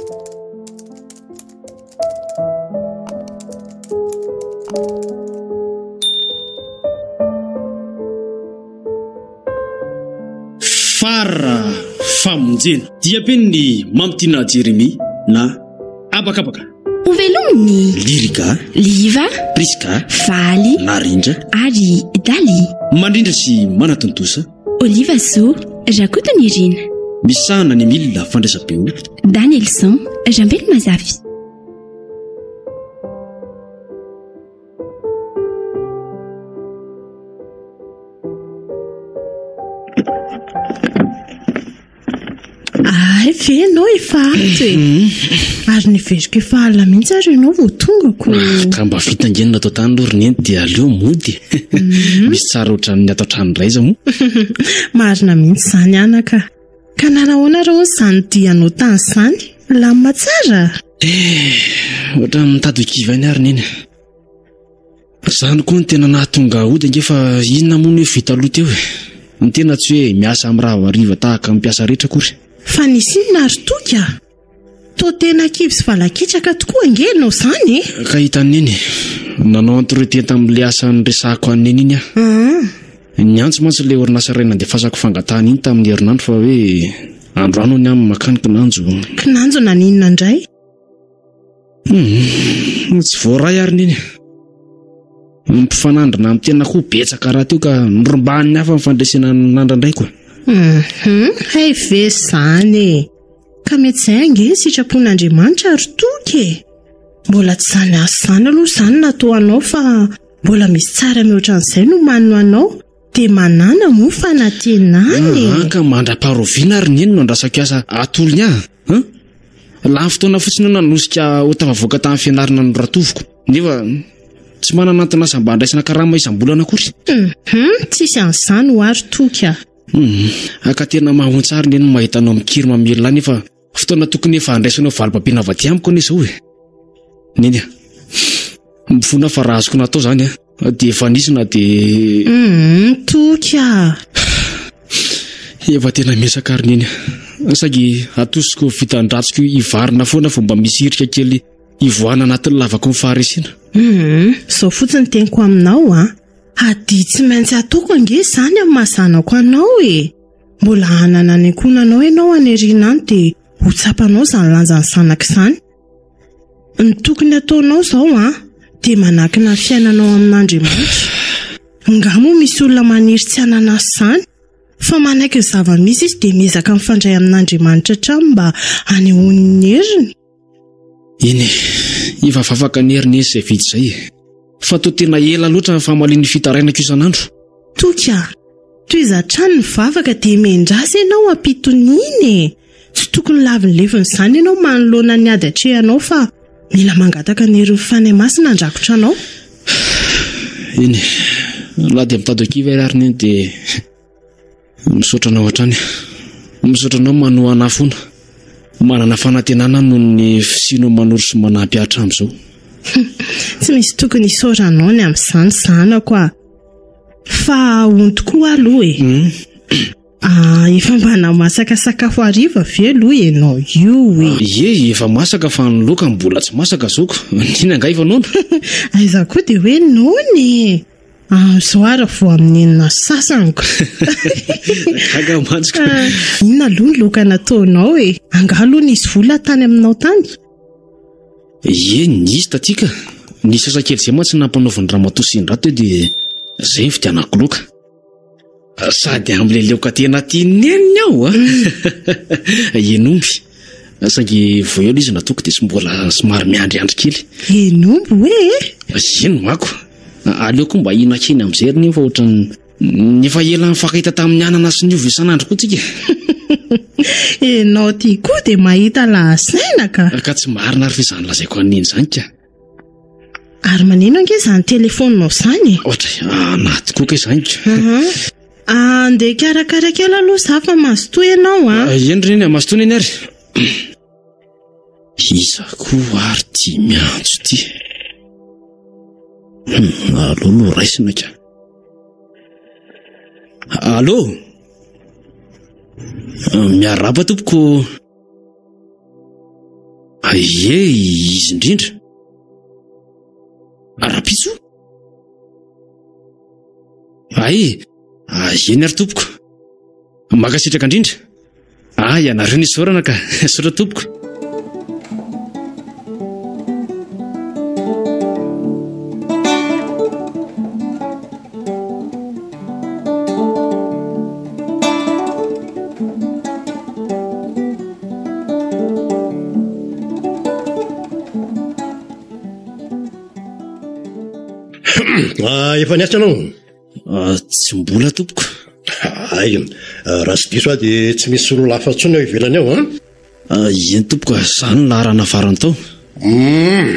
Fara famonjena. Diam-penin'i Mamitiana Jeremia na Habakabaka. Ho velomin'i. Lirika. Liva. Prisca. Faly. Narindra. Ary Dali. Mandrindra sy manatontosa. Oliva Zo, Rakotonirina. Misahana ny milina fandraisam-peo. Danielson, Rambelomazafy. Ay ve ianao efa ato e? Ary neveriko efa alina mihitsy ary ianao vao tonga ko. Ka mba vita ange ny natao tany aloha ry neny dia aleo mody. Misy tsara ohatran'ny ato an-trano indray iza moa. Marina mihitsy izany anaka. Ka nanahoana ary hono izany dianao tany izany? Milamina tsara? Eh, ohatran'ny mitady ho kivy ihany ary neny. Izany koa no tena nahatonga ahy hody ange fa inona moa no hoe vita aloha teo e. Ny tena tsy hoe miasa amin'ny rava hariva tahaka ny mpiasa rehetra akory. Fa nisy inona ary Toky a? Toa tena kivy sy valaketraka tokoa ange ianao izany e! Ka hitan'i Neny e. Nanao entretien tamin'ilay asa niresahako an'i Neny iny aho. Niantso mantsy ilay orinasa iray nandefasako fangatahana iny tamin'ny herinandro fa hoe androany hono aho makany kinanjo. Kinanjo naninona indray? Hum, tsy voaray ary neny. Ny mpifanandrina amin'ny tena koa betsaka rahateo ka norombahan'ny hafa ny fandresena nandrandraiko. Hum, hay ve izany e! Ka mety izay ange ny sitrapon'Andriamanitra ry Toky e! Mbola tsy izany asa izany aloha izany natao anao fa mbola misy tsara mihoatra an'izay no omaniny ho anao dia manàna moa fanantenana e! Aa ka mandra-paharoviana ary neny no andrasako asa atolony ahy an! Lany fotoana fotsiny aho nanosika ho tafavoaka tamin'ny fianarana noratoviko nefa tsy manana anton'asa mba handraisana karama isam-bolana akory. Hum, tsisy an'izany ho ahy ry Toky a! Hum, ka tena mahaontsa ary neny mahita anao mikiry mamelona ahy nefa fotoana tokony efa handraisanao valibabena avy aty amiko anie izao e. Neny a, mifona fa raha azoko natao izany a, dia efa nisy na dia... Hum, Toky a! Efa tena miezaka ary neny a, saingy atosiko vitan-dratsiko hivarina foana vao mba misy hirika kely hivoahana anatin'ny lavaky ny faharesena. Hum, izao fotsiny teniko aminao a. Adidy tsy maintsy ataoko ange izany amin'ny maha zanako anao e! Mbola hanana ny ankohonanao ianao any aoriana any dia ho tsapanao izany lanjan'ny zanaka izany. Ny tokony hataonao izao an, dia manankina ny fiainanao amin'Andriamanitra. Nga moa misy olona maniry tsy hanana azy izany? Fa manaiky ny zava-misy izy dia miezaka mifandray amin'Andriamanitra hatrany mba hanehoany ny heriny. Eny e, efa vavaka ny heriny izy izay vita izay e. Fa toa tena ela loatra ny famalian'ny fitarainako isan'andro. Toky a! Tohizo hatrany ny vavaka dia miandrasa ianao am-pitoniana e! Tsy tokony lavin'ny izany ianao manoloana ny ady atrehanao fa mila mangataka ny herin'ny Fanahy Masina handrakotra anao. Eny e, na dia mitady ho kivy ary neny dia Misaotra anao hatrany. Misaotra anao manohana ahy foana. Manana fanantenana aho noho ny fisianao manoro sy manampy ahy hatramin'izao. Tsy misy tokony hisaoranao ny amin'izany zanako a. Fa hono tokoa aloha e. Hmm. Ah, efa mba namasaka sakafo hariva ve aloha ianao io e? Ie, efa masaka fa ny laoka mbola tsy masaka zoko. Nina angaha efa noana? Aiza koa dia hoe noana e. Amin'izao ary vao amin'ny enina sy sasany ko. Gaga mantsy ko. Ah, inona aloha ny loka nataonao e? Angaha aloha nisy vola tany aminao tany? Ie, nisy taty ka. Nisy asa kely izay mantsy nampanaovin'ny ramatoa Sendra teo dia izay nividianako loka. Sady amin'ilay leoka tena tian'i Neny aho a! Henomby. Saingy vao ela izy natoky dia mbola somary miandriandry kely. Henomby hoe e? Eny mako. Aleo koa mba hihinan-kena amin'izay ry Neny fa ohatran'ny efa ela nifankahita tamin'ny anana sy ny ovy isan'andro koa tsika. Ianao ity koa dia mahita lahasaina ka. Ka tsy marina ary ve izany lazaiko an'i Neny izany ka. Ary maneno ange izany telefaoninao izany e. Ohatra anaty koa kay izany ka. Andeha hikarakara kely aloha za fa mazotoa ianao a. Ah, eny ry neny, mazotoa neny ary. Iza koa ary ty miantso ty? Hmm, aleo aloha raisina ka. Allo? Miarahaba tompoko. Ie, izy indrindra. Rahampitso? Ay, eny ary tompoko. Mankasitraka indrindra. Ah, ianareo no isaorana ka. Misaotra tompoko. Ah, efa niasa ianao? Ah, tsy mbola tompoko. Hay, raha tsy diso aho dia tsy misy olona hafa intsony ao ivelany ao an? Ah, eny tompoko, izaho no laharana farany tao. Hum,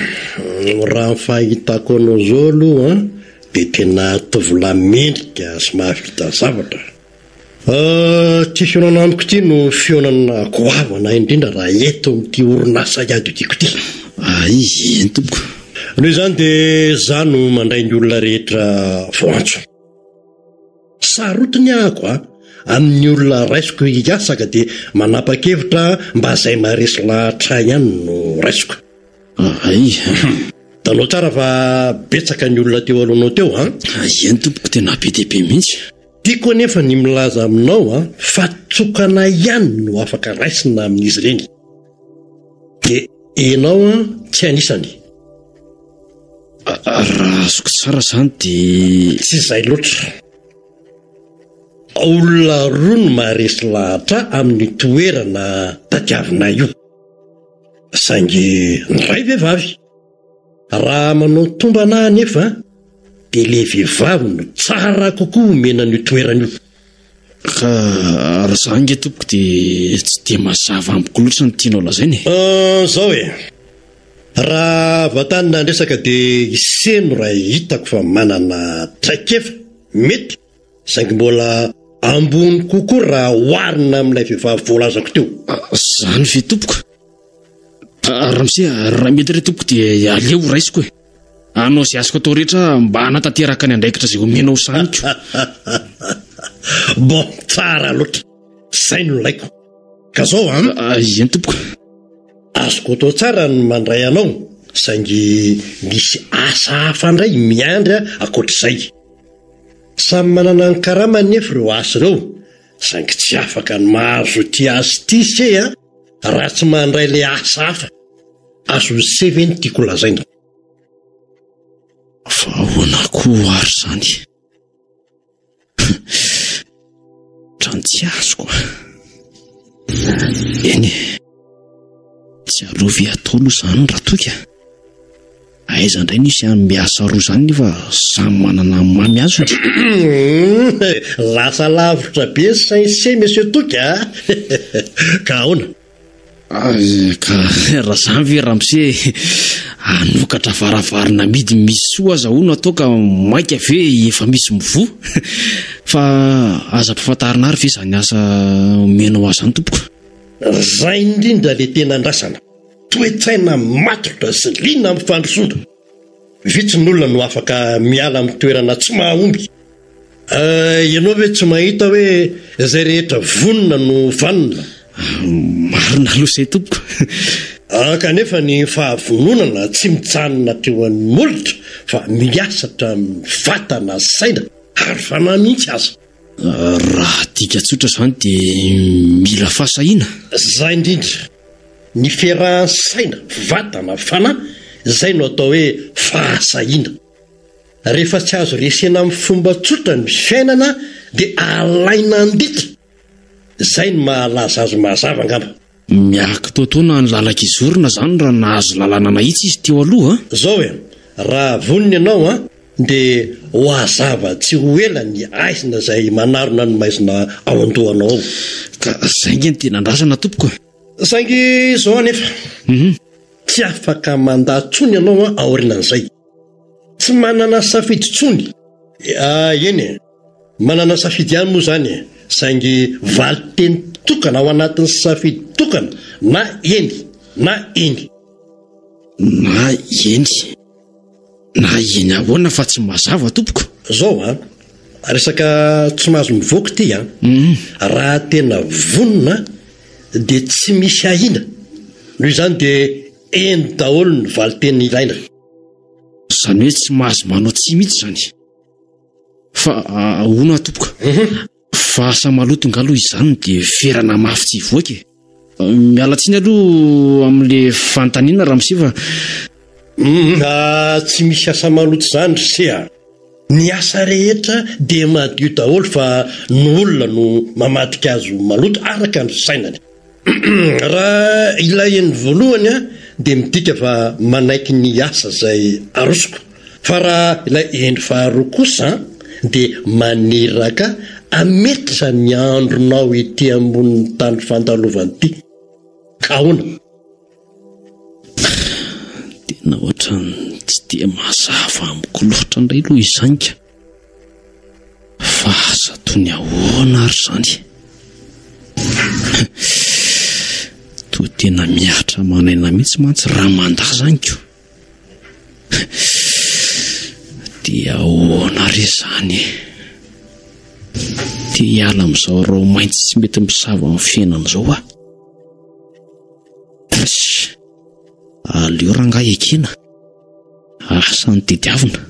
raha ny fahitako anao izao aloha an, dia tena tovolahy mendrika sy mahavita zavatra. Ah, ity fihaonana amiko ity no fihaonana goavana indrindra raha eto amin'ity orinasa iadidiako ity. Ay, eny tompoko. Noho izany dia izaho no mandray ny olona rehetra voantso. Sarotiny ahako a, amin'ny olona raisiko hiasa ka dia manapa-kevitra mba izay maharesy lahatra ahy ihany no raisiko. Ay. Hitanao tsara fa betsaka ny olona teo alohanao teo an? Eny tompoko, tena be dia be mihitsy. Tiako anefa ny milaza aminao an, fa tokana ihany no afaka raisina amin'izy ireny. Dia ianao an, tsy anisany. Raha azoko tsara izany dia. Tsy izay loatra. Olona roa no maharesy lahatra amin'io toerana tadiavinay io. Saingy ny iray vehivavy. Raha manao tombana aho anefa dia ilay vehivavy no tsara kokoa omena an'io toerana io. Ka raha izany ange tompoko dia tsy dia mazava amiko loatra ny tianao lazaina e. Izao e. Raha vantany nandresaka dia i Seno raha hitako fa manana traikefa, mety, saingy mbola ambony kokoa raha oharina amin'ilay vehivavy voalazako teo. Izany ve tompoko? Ramose, raha mety re tompoko dia aleo raisiko e. Hanao izay azoko atao rehetra aho mba hanatanteraka ny andraikitra izay omenao sahaniko. Bon, tsara loatra. Izay no ilaiko. Ka zao an. Eny tompoko. Azoko atao tsara ny mandray anao saingy misy asa hafa indray miandry ankoatr'izay. Samy manana ny karamany nefa ireo asa ireo saingy tsy afaka ny mahazo ity asa ity se a raha tsy mandray ilay asa hafa. Azon'i se ve ny tiako lazaina? Fa ahoana koa ary izany? Trano tsy azoko. Eny e. Tsy arovy atao aloha izany Ratoky a. Aiza indray nisy any miasa roa izany nefa samy manana ny mamy azony. Lasa lavitra be ny sain-se Monsieur Toky a. Ka ahoana? Ka raha zany ve ramose hanokatra varavarana amidy misy soa aza hono atao ka maika ve efa misy mivoha? Fa aza ampafantarina ary ve izany asa omenao ahy izany tompoko? Zay indrindra le tena andrasana, toe-tsaina matotra sy liana amin'ny fandrosoana. Vitsy ny olona no afaka miala amin'ny toerana tsy mahomby. Ianao ve tsy mahita hoe izay rehetra vonona no vanona? Marina aloha izay tompoko. Kanefa ny fahavononana tsy mijanona hatreo amin'ny molotra fa miasa hatramin'ny vatana, saina ary fanahy mihitsy aza. Raha adika tsotra izany dia mila fahasahiana. Izay indrindra. Ny fiarahan'ny saina, vatana, fanahy, izay no atao hoe fahasahiana. Rehefa tsy azo resena amin'ny fomba tsotra ny fiainana dia alaina andika. Izay no mahalaza azy mazava angamba. Miakitoatoana ny lalan-kizorona izany raha nahazo lalana nahitsy izy teo aloha a! Zao e, raha vonona ianao an, dia ho hazava tsy ho ela ny aizina izay manarona ny maizina ao an-dohanao ao. Ka izay ange no tena andrasana tompoko e! Saingy izao anefa, tsy afaka mandà intsony ianao an aorianan'izay. Tsy manana safidy intsony. Eny e, manana safidy ihany moa izany e, saingy valin-teny tokana ao anatin'ny safidy tokana na eny na eny. Na eny na eny ahoana fa tsy mazava tompoko. Zao an, resaka tsy mahazo mivoaka ity an, raha tena vonona dia tsy misy ahiana, noho izany dia. Eny daholo ny valin-teny ilaina. Izany hoe tsy mahazo manao tsia mihitsy izany. Fa ahoana tompoko? Fa asa maloto nga aloha izany dia ferana mafy tsy hivoaka e. Miala tsiny aloha amin'le fanontaniana ramose fa. Tsy misy asa maloto izany ry se a. Ny asa rehetra dia madio daholo fa ny olona no mamadika azy ho maloto araka ny fisainany. Raha ilay eny voalohany dia midika fa manaiky ny asa izay arosoko. Fa raha ilay eny faharoa kosa dia maniraka hametra ny andronao ety ambonin'ny tany fandalovana ity. Ka ahoana? Tena ohatran'ny tsy dia mazava amiko loatra indray aloha izany ka. Fa asa toy ny ahoana ary izany? Toa tena mihatra aman'aina mihitsy mantsy raha mandà izany ko. Dia ahoana re izany e? Te hiala amin'izao raomainty tsy mety misava amin'ny fiainana izao aho. Tss! Aleo rangahy ekena. Asa ny tediavina.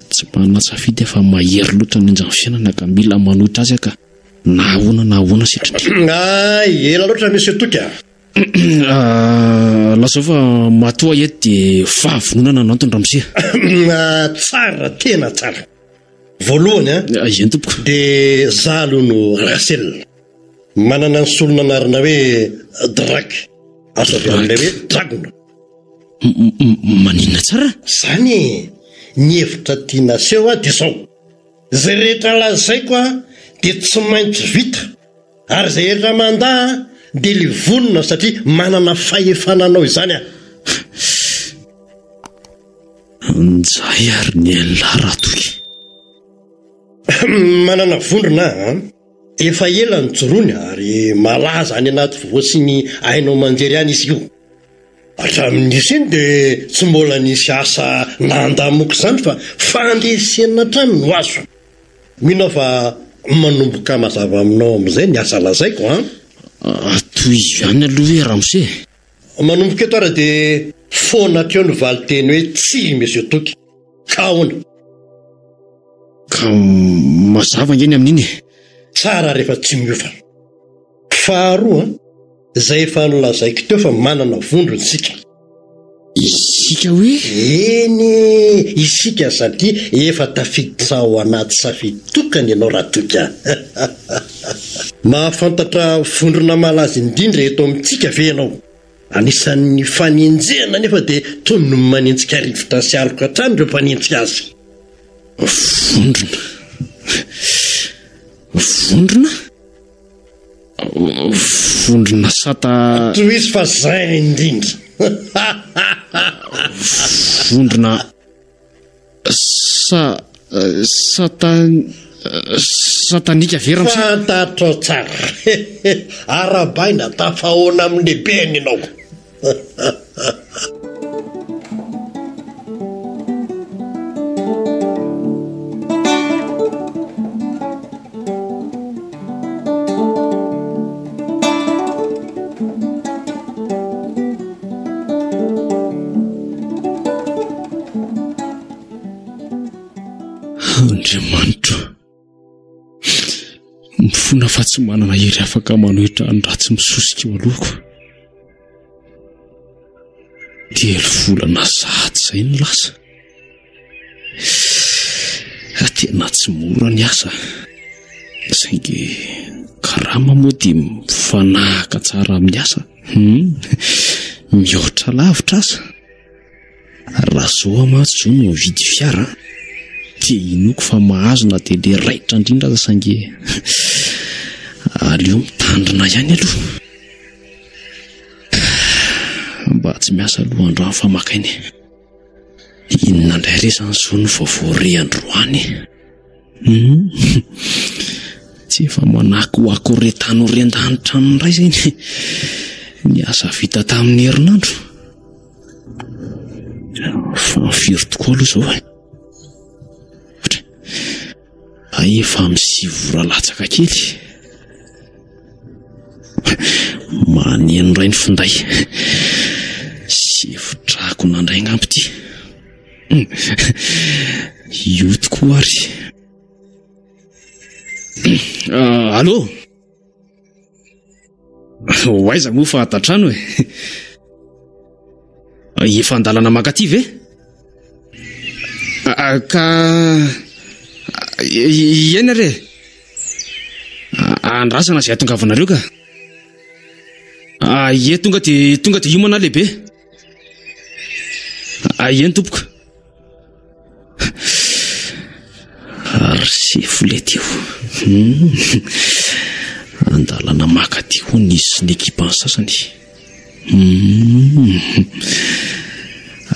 Tsy manana safidy aho fa mahery loatra ny onjan'ny fiainana ka mila manohitra azy aho ka na ahoana na ahoana sitrany. Ay, ela loatra Monsieur Toky a! Ah, lazao fa matoa eto dia fahavononana no antony ramose. Ah, tsara, tena tsara. Voalohany an, ah, eny tompoko. Dia za aloha no Racel. Manana ny solon'anarana hoe Drac, azo avy amin'ilay hoe dragona. Maninona tsara? Zany e! Ny hevitra tiana aseho dia izao, izay rehetra lazaiko dia tsy maintsy vita. Ary izay rehetra mandà dia levonina satria manana fahefana hanao izany aho. Njay ary ny an'lah Ratoky. Manana vondrona aho an. Efa ela nijoroany ary malaza any anaty voa sy ny haino aman-jery any izy io. Hatramin'ny nisiany dia tsy mbola nisy asa nandamoka izany fa fandresena hatrany no azo. Mino aho fa manomboka mazava aminao amin'izay ny asa lazaiko an! Tohizo ihany aloha hoe ramose e! Manomboka eto ary dia foana hatreo ny valinteny hoe tsia Monsieur Toky. Ka ahoana? Ka mazava ange ny amin'iny e! Tsara rehefa tsy miova. Faharoa, izay efa nolazaiko teo fa manana vondrona isika. Isika hoe? Eny e, isika satria efa tafiditra ao anaty safidy tokana ianao Ratoky a! Mahafantatra vondrona malaza indrindra eto amintsika ve ianao? Anisan'ny fanenjehana nefa dia toy ny manenjika rivotra sy aloka hatrany ireo mpanenjika azy. Vondrona. Vondrona? Vondrona sata. Tohizo fa zay indrindra. Vondrona sa sata satanika ve ramose? Fantatrao tsara. Arahabaina tafahoana amin'ny lehibeny ianao. Andriamanitro, mifona fa tsy manana hery afaka manohitra ny ratsy misosika eo alohako. Telo volana sahady izay no lasa. Tena tsy mora ny asa. Saingy karama moa dia mifanahaka tsara amin'ny asa. Hmm. Mihoatra lavitra aza. Raha zao mantsy zao no mividy fiara dia inoako fa mahazo na dia le raitra indrindra aza saingy aleo mitandrina ihany aloha. Mba tsy miasa aloha androany fa maka aina e. Inona indray re izany izao no vaovao re androany e? Hmm. Tsy efa manakoako re tany ho ren-danitra any indray izay ny, ny asa vita tamin'ny herinandro. Fa firy tokoa aloha izao e? Hay efa amin'ny sivy ora latsaka kely. Maneno indray ny finday. Hitokona indray angamba ity. Io tokoa ary. Ah, allô? Ho aiza moa fa ato an-trano e? Efa an-dalana mankaty ve? Ah, ah, ka eny re. Andrasana izay hatongavanareo ka. Ah, ie tonga dia tonga dia hiomana lehibe. Ah, eny tompoko. Ary sefo lety io. Hmm. Andalana maka aty hono izy sy ny ekipany sasany. Hmm.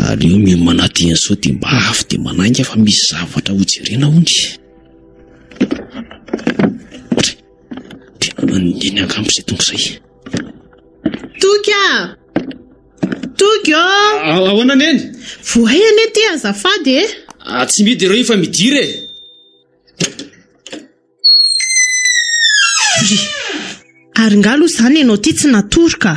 Aleo miomana dieny sao dia mba avy dia manainga fa misy zavatra hojerena hony. Tena neny angamba izay tonga izay. Toky ah! Toky ô! Ahoana neny? Vohay anie ty azafady e! Ah, tsy mihidy ireo efa midira e! Ry, ary nga aloha izany ianao ty tsy natory ka!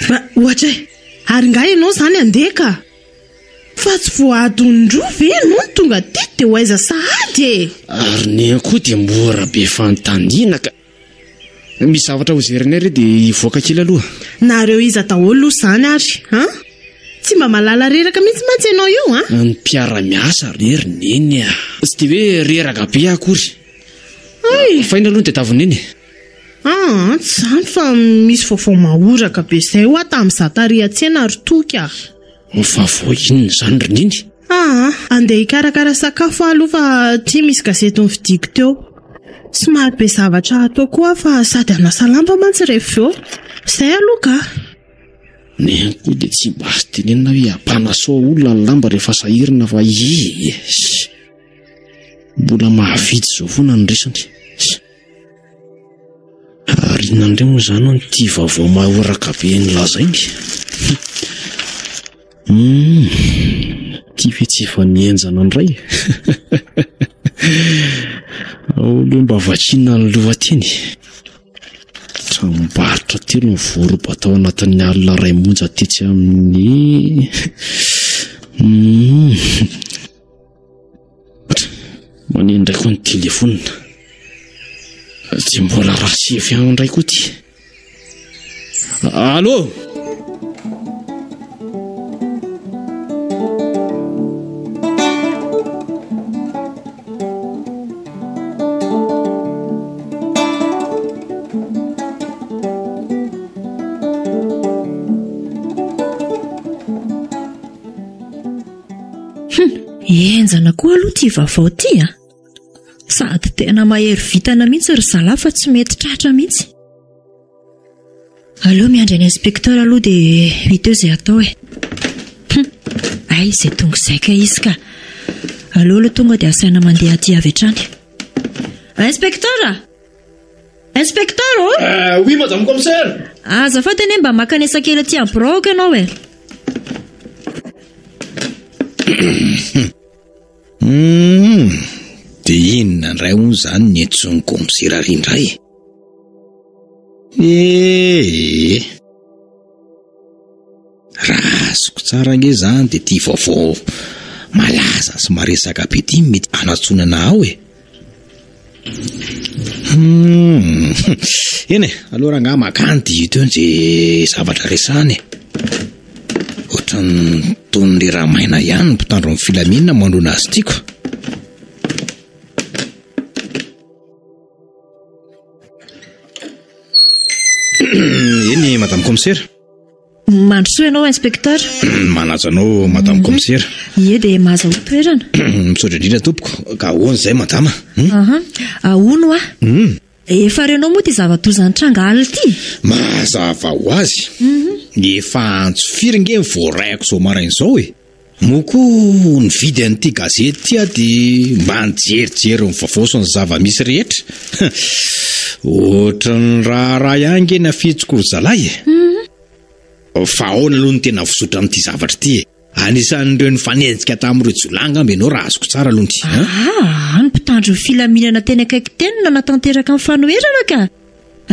Fa ohatra e, ary nga ianao izany handeha ka! Fa tsy voadon'ny roa ve ianao no tonga teto dia ho aiza sahady e! Ary neny koa dia mora be fanontaniana ka! Misy zavatra ho zerinay re dia hivoaka kely aloha. Nareo iza daholo aloha izany ary an? Tsy mba mahalala reraka mihitsy mantsy ianao io an? Ny mpiara-miasa re ry neny a! Tsy dia hoe reraka be akory. Hay! Fa inona aloha no tadiavin'i neny e? Aa, tsy izany fa misy vaovao mahoraka be izay hoa tamin'izaho tary an-tsena ry Toky a! Vaovao inona izany ry Neny? Aa, andeha hikarakara sakafo aho aloha fa ity misy gazety novidiako teo. Somary be zavatra hatao koa aho fa sady hanasa lamba mantsy rehefa avy eo. Izay aloha ka! Neny koa dia tsy mba azo tenenina hoe ampanasoa olona ny lamba rehefa sahirana fa ie! Mbola mahavidy izao foana ny resany. Ary inona indray moa izany hono ity vaovao mahoraka be nolazainy? Hum, ity ve tsy efa nihenjana indray? Ao aloha mba vakiana ny lohateny. Tranombarotra telo no voaroba tao anatin'ny alina iray monja tetsy amin'ny... Hum. Maneno indray koa ny telefonina. Tsy mbola ratsy avy any indray koa ity. Allô? Hum, henjana koa aloha ity vaovao ity a! Sady tena mahery vintana mihitsy ry zalahy fa tsy mety tratra mihitsy. Aleo miandry an'i inspecteur aloha dia hita eo izay atao e. Hum, hay izay tonga izay kay izy ka. Aleo aloha tonga dia asaina mandeha aty avy hatrany. Inspecteur! Inspecteur ô! Euh, oui madame commissaire! Azafady anie mba mankanesa kely aty amin'ny biraoko ianao e. Hum, dia inona indray hono izany ny antsoin'ny kaomisera ary indray e? Ee. Raha azoko tsara ange izany dia ity vaovao malaza sy maresaka be ity no mety hanatsoina anà ao e. Hum, eny e, aleo rangahy makany dia hita eo izay zavatra resahana e. Ohatran'ny toy ny rera-maina ihany ny mpitandro ny filaminana manoloana azy ity ko. Eny madame commissaire. Mandrosoa ianao inspecteur. Manaja anao madame commissaire. Ie dia mahazahoa toerana. Misaotra indrindra tompoko. Ka ahoana izay madama? Aha. Ahoana hoa? Efa renao moa ity zava-doza nitranga alina ity? Mazava ho azy. Efa antso firy nge ny voaraiko izao maraina izao e. Moa koa nividy an'ity gazety ity aho dia mba nijerijery ny vaovao sy ny zava-misy rehetra. Ohatran'ny raharaha ihany nge ny afitsoko ry zalahy e. Fa ahoana aloha no tena vosotra amin'ity zavatra ity e? Anisan'ireo nifanenjika tamin'ireo jiolahy angamba ianao raha azoko tsara aloha ity. Aa, ny mpitandro ny filaminana teny akaiky teny no nanatanteraka ny fanoherana ka!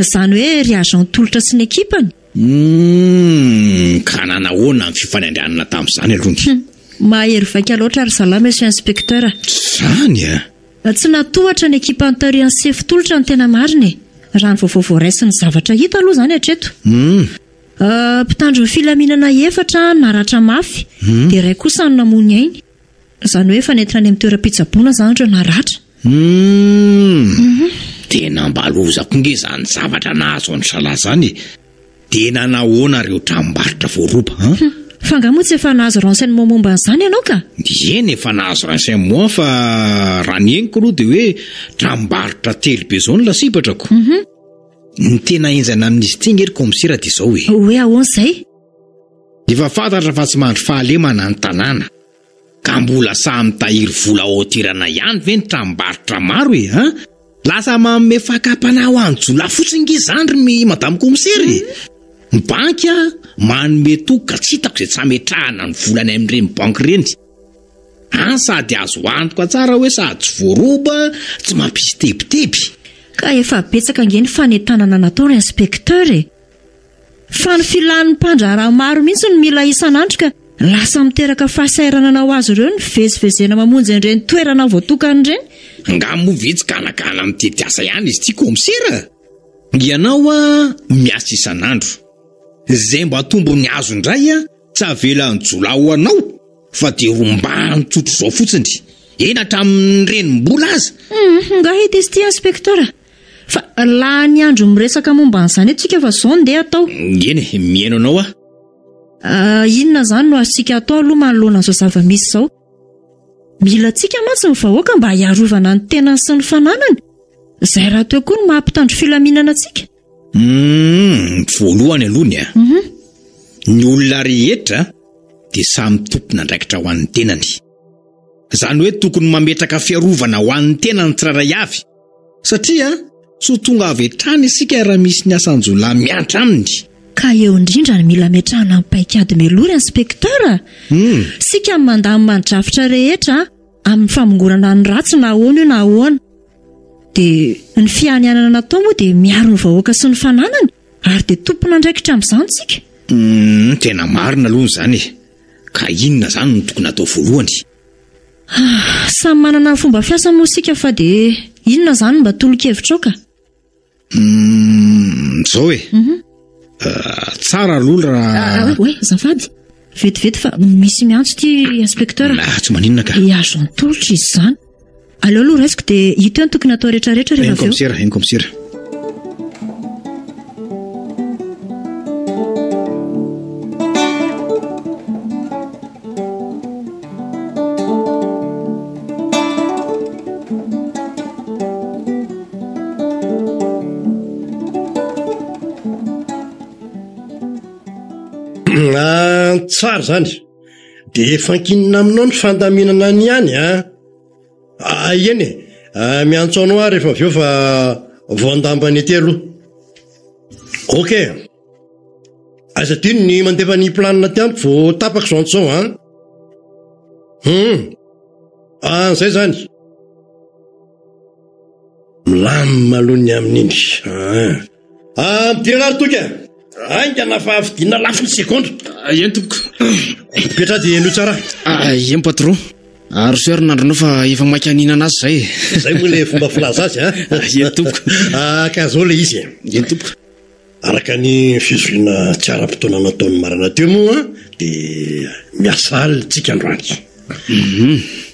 Izany hoe ry agent Tolotra sy ny ekipany. Humm, ka nanahoana ny fifanindranana tamin'izany aloha ny. Hum, mahery vaika loatra ry zalahy monsieur inspecteur a. Zany a! Tsy natohatra ny ekipan'ny tarihan'ny sefo tolotra ny tena marina e! Raha ny vaovao voaray sy ny zavatra hita aloha izany hatreto. Humm. Mpitandro ny filaminana efatra naratra mafy, dia iray kosa no namoy ny ainy. Izany hoe efa nentina any amin'ny toeram-pitsaboana izany ireo naratra. Humm! Tena mba loza koa nge izany zavatra nahazo an-dry zalahy izany e! Dia nanahoana ireo tranombarotra voaroba an? Hum! Fa angaha moa tsy efa nahazo renseignement momba an'izany ianao ka? Eny, efa nahazo renseignement fa raha ny henoko aloha dia hoe tranombarotra telo be izao no lasibatra ko. Ny tena henjana amin'izy ity nge ry kaomisera dia izao e! Hoe ahoana izay? Efa fantatra fa tsy mandry fahalemana ny tanàna. Ka mbola sahy mitahiry vola ao an-toerana ihany ve ny tranombarotra maro e an? Lasa manome fakam-panahy ho an'ny jiolahy fotsiny nge izany ry madame commissaire e! Ny banky a, manome toky ka tsy hitako izay tsy hametrahana ny vola any amin'ireny banky ireny. Any sady azo antoka tsara hoe sady tsy voaroba, tsy mampisy tebiteby. Ka efa betsaka ange ny fanentanana natao ry inspecteur e! Fa ny filan'ny mpandraharaha maro mihitsy no mila isan'andro ka lasa miteraka fahasahiranana ho azy ireo ny fivezivezena mamonjy an'ireny toerana voatokana ireny. Angaha moa ve tsy ganagana mitety asa ihany izy ity kaomisera? Ianao a miasa isan'andro. Izay mba tombony azo indray a tsy avelan'ny jiolahy ho anao fa dia rombahany tsotr'izao fotsiny. Eny hatramin'ny renim-bola aza. Hum, nga hita izy ity inspecteur? Fa lany andro miresaka momba an'izany eto tsika fa zao ndeha atao. Eny e, mihaino anao aho. Ah, inona izany no azontsika atao aloha manoloana an'izao zava-misy izao? Mila antsika mantsy ny vahoaka mba hiarovana ny tenany sy ny fananany. Izay rahateo koa no maha mpitandro filaminana antsika. Humm, voalohany aloha ny a. Mhm. Ny olona rehetra dia samy tompon'andraikitra ho an'ny tenany. Izany hoe tokony mametraka fiarovana ho an'ny tenany tsirairay avy. Satria tsy ho tonga avy hatrany isika raha misy ny asan-jiolahy miantra aminy. Ka eo indrindra no mila ametrahana ny paikady mialoha ry inspecteur a! Isika no mandamina ny drafitra rehetra amin'ny famongorana ny ratsy na ahoana io na ahoana. Dia ny fianianana natao moa dia miaro ny vahoaka sy ny fananany ary dia tompon'andraikitra amin'izany isika. Humm, tena marina aloha izany e! Ka inona izany no tokony hatao voalohany? Samy manana ny fomba fiasany moa isika fa dia inona izany no mba tolo-kevitrao ka? Humm, izao e! Tsara aloha raha. Oe, azafady! Vetivety fa misy miantso ity inspecteur. Ah, tsy maninona ka. I agent tolotra izy izany. Aleo aloha raisiko dia hita eo ny tokony hatao rehetrarehetra rehefa avy eo. Eny commissaire, eny commissaire. Ah, tsara izany. Dia efa ankinina aminao ny fandaminana ny any an. Ah, eny e. Ah, miantso anao aho rehefa avy eo fa voandambany ety aloha. Ok. Aza adino ny mandefa ny planina aty amiko vao tapaka izao antso izao an. Hum. Ah, izay izany. Milamina aloha ny amin'iny. Ah. Ah, midira ary Toky a. Haingana fa vidiana lafo ny segondra. Ah, eny tompoko. Mipetraha dia henoy tsara. Ah, eny patron. Arosoy ary ny andronao fa efa maika haninana azy izay e. Izay moa ilay fomba filaza azy an. Ah, eny tompoko. Ah, ka izao ilay izy e. Eny tompoko. Araka ny fivoriana tsy ara-potoana nataon'ny maraina teo moa dia miasa alina isika androany.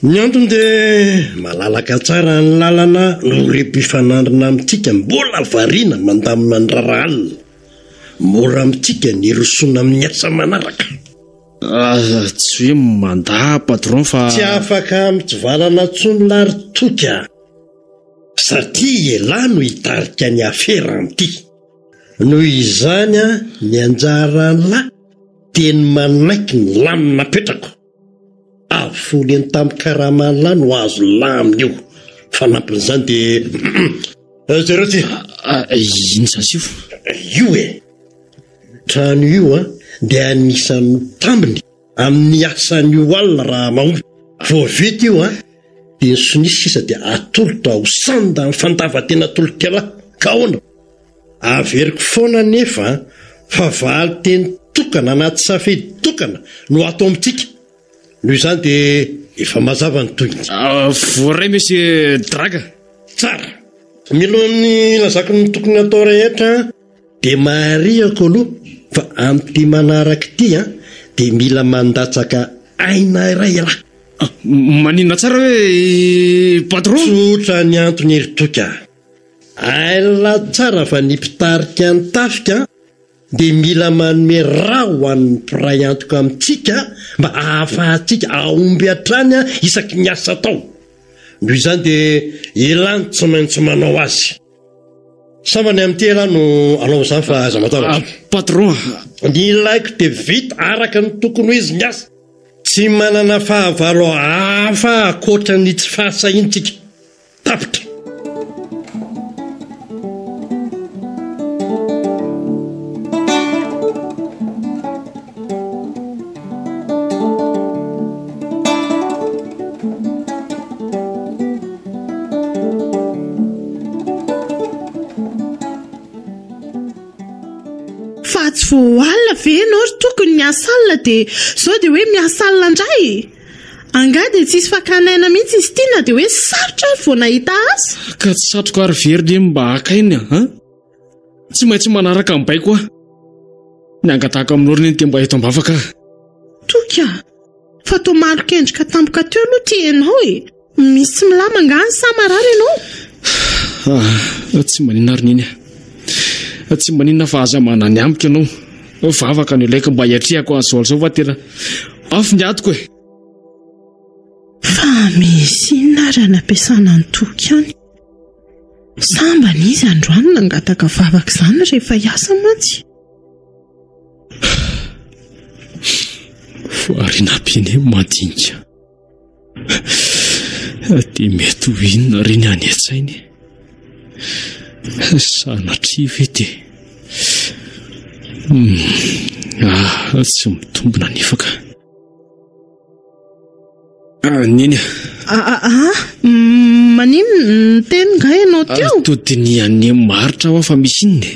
Ny antony dia malalaka tsara ny lalana noho ireo mpifanandrina amintsika mbola variana mandamina ny raharaha alina. Mora amintsika ny hirosoana amin'ny asa manaraka. Tsy hoe mandà patron fa. Tsy afaka mitsivalana intsony lahy ry Toky a! Satria elah no hitarika ny afera amin'ity. Noho izany ny anjaran'lah dia ny manaiky ny lamina apetrako. Avo folo heny tamin'ny karaman'lah no azon'lah amin'io. Fanampin'izany dia jereo ity. Inona izany Sifo? Io e! Trano io dia anisan'ny tambiny amin'ny asan'io alina raha mahomby. Vao vita io an, dia ny sonia sisa dia atolotra ho sandan'ny fandavan-tena atolotr'ialahy. Ka ahoana? Averiko foana anefa an, Fa valin-teny tokana anaty safidy tokana no ato amintsika. Noho izany dia efa mazava ny tohiny. Voaray Monsieur Draga. Tsara. Mialohan'ny hilazako ny tokony hatao rehetra dia marihako aloha fa amin'ity manaraka ity dia mila mandatsaka aina iray ialahy. Maninona tsara hoe patron? Tsotra ny antony ry Toky a. Hain'lah tsara fa ny mpitarika ny tafika dia mila manome ra ho an'ny mpiray antoka amintsika mba ahafahantsika hahomby hatrany isaky ny asa atao. Noho izany dia elah no tsy maintsy manao azy. Sambany amin'ity elah no hanao izany fa aza matahotra. Patron a! Ny ilaiko dia vita araka ny tokony ho izy ny asa. Tsy manana fahavalo hafa ankoatra ny tsy fahasahiantsika. Tapitra. Fa tsy vao alina ve ianao ry tokony niasa alina dia izao dia hoe miasa alina indray e? Angaha dia tsisy fakana aina mihitsy izy ity na dia hoe sarotra ary vao nahita asa? Ka tsy satriko ary very ny mba haka aina an! Tsy maintsy manaraka ny baiko aho. Ny angatahako aminao ry neny dia mba eto am-bavaka aho. Toky a! Fa toa malok'endrika tampoka teo aloha ity ianao e! Misy tsy milama angaha ny sa marary ianao? Ah, tsy maninona ry Neny a. Tsy maninona fa aza manany amiko ianao. Vavaka no ilaiko mba hiatrehako an'izao izao fa tena mafy ny adiko e. Fa misy inona ary any am-piasana an'i Toky any? Sambany izy androany nangataka vavaka izany rehefa hiasa mantsy. Voarina be ny madinika. Dia mety ho inona re ny any an-tsainy? Sanatria ve dia... Hmm, ah, tsy mitombina anefa ka. Ah, neny a. Ah, ah, ah, maninona niteny nga ianao teo? Ah, toa dinihan'ny maharitra aho fa misy inona e?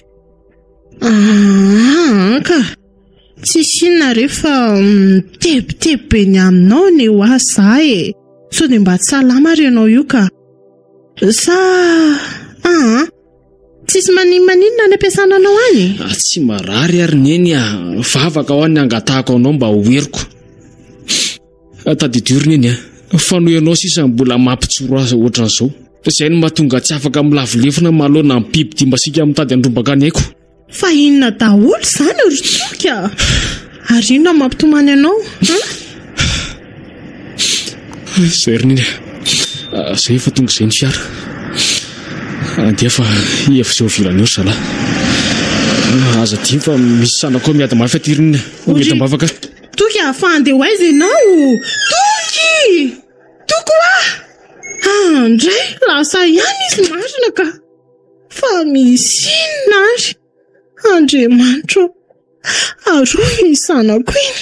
Ah, ka. Tsisy inona re fa mitebiteby be ny aminao anie ho ahy za e. Sao dia mba tsy salama ary ianao io ka. Sa aa tsisy maninmaninona any am-piasana anao any? Ah, tsy marary ary neny a. Vavaka ho any angatahako anao mba ho heriko. Ah, tadidio ry neny a, fa noho ianao sisa mbola mampijoro azy ohatran'izao. Izay no mahatonga tsy afaka milavo lefona manoloana ny biby dimbasika mitady handrombaka ny aiko. Fa inona daholo izany ry Toky a? Ary inona no mampitomany anao, an? Izay ry Neny a. Izay efa tonga izay ny fiara. Andeha fa efa izao vilana eo ry zalahy. Aza adino fa misy zanakao miady mafy aty ry Neny a. Mety am-bavaka. Toky a, fa andeha ho aiza ianao? Toky! Toky hoa! Andray, lasa ihany izy marina ka! Fa misy inona ary? Andriamanitra ô, arovy ny zanako iny.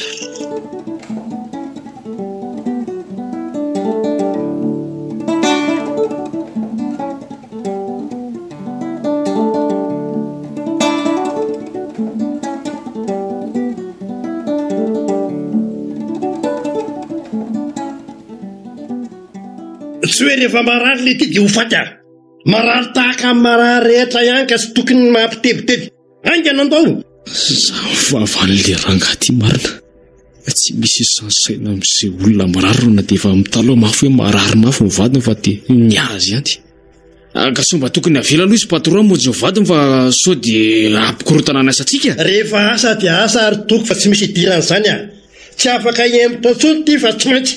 Tsy hoe rehefa marary le ty dia ho faty ary. Marary tahaka ny marary rehetra ihany ka tsy tokony mampitebiteby. Haingana andao! Izany vavan'ilay rangahy ity marina. Tsy misy isan'ny saina amin'izay olona marary na dia efa mitalaho mafy hoe marary mafy ny vadiny fa dia ny azy ihany. Ah, ka sao mba tokony avela aloha izy patron hamonjy ny vadiny fa sao dia hampikorontana ny asantsika. Rehefa asa dia asa ary toky fa tsy misy idiran'izany ah. Tsy afaka hihemotra intsony ity fa tsy maintsy.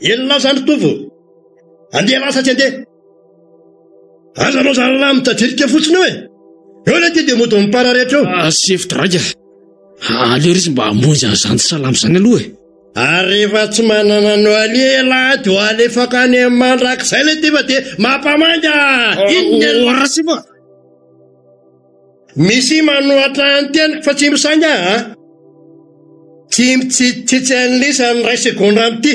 Elah zany ry Tovo. Andeha lasa tsy andeha. Aza anao zalahy mitadririka fotsiny eo e. Eo ilay ity dia mody mipararetra eo. Ah, chef Draga. Aleo ry izy mba hamonjy an'izany tsy salama izany aloha e. Ary rehefa tsy manana ny hoalie ialahy dia ho alefako any amin'ny mandrakizay ilay ity fa dia mampamangy ah! Inona ialahy? Rasifa! Misy manohatra ny teniko fa tsy misainga ah! Tsy mitsitsitsy an'lisa ny iray segondra amin'ity.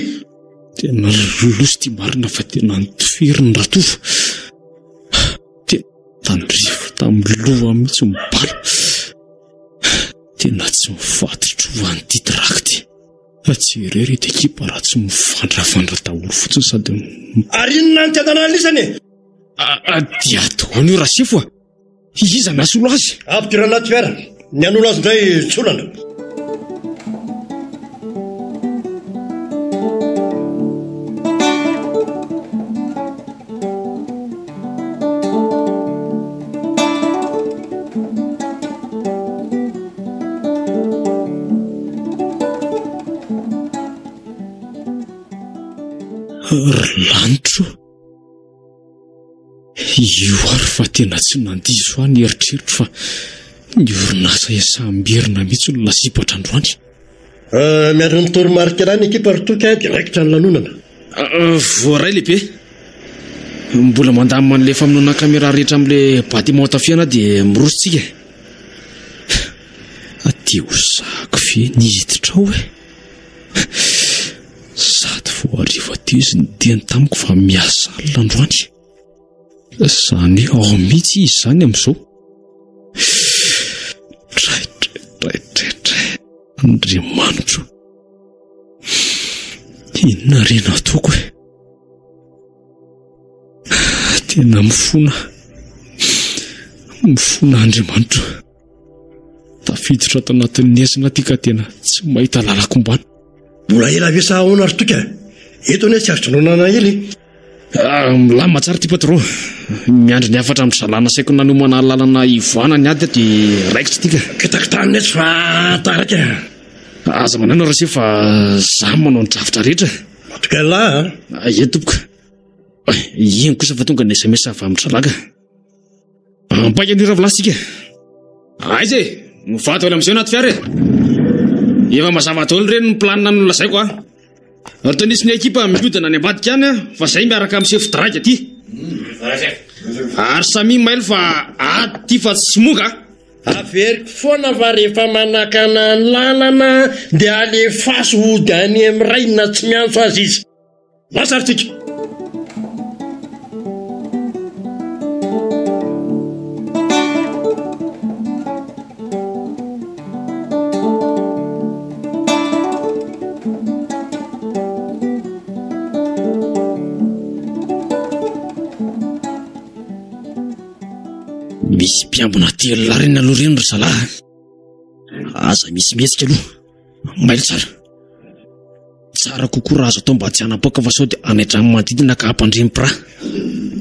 Tena lolosa ity marina fa tena notifiriny Ratovo. Tena tandrify tamin'ny loha mihitsy ny bala. Tena tsy mifatotro ho an'ity draky ity. Jereo ireto ekipa raha tsy mivandravandra daholo fotsiny sady. Ary inona ny tianana an'lisany e? Dia ataony io Rasefo a! Iza no hasolo azy? Ampidiro anaty fiara. Ny hanolo azy indray tsy olana. Ry lanitro o! Io ary fa tena tsy nandiso ahy ny eritreritro fa ny orinasa Iasam-berina mihitsy no lasibatra androany. Eh, miandry ny toromarika lahy ny ekipa ry Toky a, dia raikitra ny lanonana. Eh, voaray lehibe. Mbola mandamina an'ilay famonoana caméra rehetra amin'ilay bâtiment tafiana dia miroso tsika. Aty ho sahako ve ny hiditra ao e? Sady vao hariva teo izy niteny tamiko fa miasa alina androany. Izany hoe ao mihitsy izy izany amin'izao. Tray, tray, tray, tray, tray. Andriamanitro. Inona re no ataoko e? Tena mifona. Mifona Andriamanitro. Tafiditra ato anatin'ny hezina aty ka tena tsy mahita lalan-kombana. Mbola ela ve sa ahoana ry Toky a? Eto anie tsy azo janonana ela e. Ah, milamina tsara ity patron. Miandry ny hafatra amin'ny zalahy nasaiko nanomana lalana hivoahana ny ady dia raikitra ity ka. Kitakitahana etsy fa taraiky e. Aza manana Rase fa za manao ny drafitra rehetra. Matoky an'lah a. Ah, Ie tompoko. Iny kosa fa tonga ny SMS avy amin'ny zalahy ka. Ampaika an'io ravilahy tsika. Aiza e? Mivady daholo amin'izay anaty fiara e. Efa mazava daholo ireny ny planina nolazaiko a. Ry Tony sy ny ekipa mihodina any ambadika any fa zay miaraka amin'ny sefo drague aty. Ary samia mailo fa ady ity fa tsy smoga a. Averiko foana fa rehefa manakana ny lalana dia alefaso hody any amin'ny rainy na tsy miantso aza izy. Lasa ary tsika. Misy mpiambina telo lahy reny aloha reny ry zalahy. Aza misy mihetsika aloha. Mailo tsara. Tsara kokoa raha azo atao mba tsy hanapoaka fa sao dia hanaitra ny manodidina ka hampandre ny mpiraha.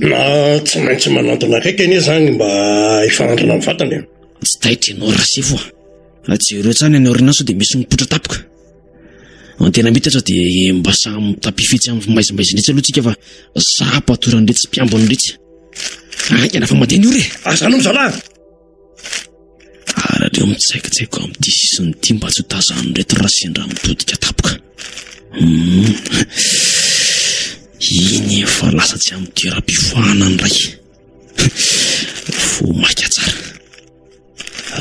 Na tsy maintsy manantona akaiky anie izany mba hifanandrina amin'ny vatana e. Tsy taitra ianao Rasefo a. Jereo tsara ny any aoriana sao dia misy mipoitra tampoka. Ny tena mety aza dia mba samy mitapy fetsy amin'ny maizimaizina etsy aloha tsika fa za hampatoran'iretsy mpiambina iretsy. Haingana fa mandeha ny ora e. Aza anao zalahy. Ary aleo mitsaikitsaiko amin'ity sisiny ity mba tsy ho tazan'ireto raha sendra mitodika tampoka. Hmm. Iny efa lasa tsy amin'ny toeram-pivoahana ny ray. Vao maika tsara.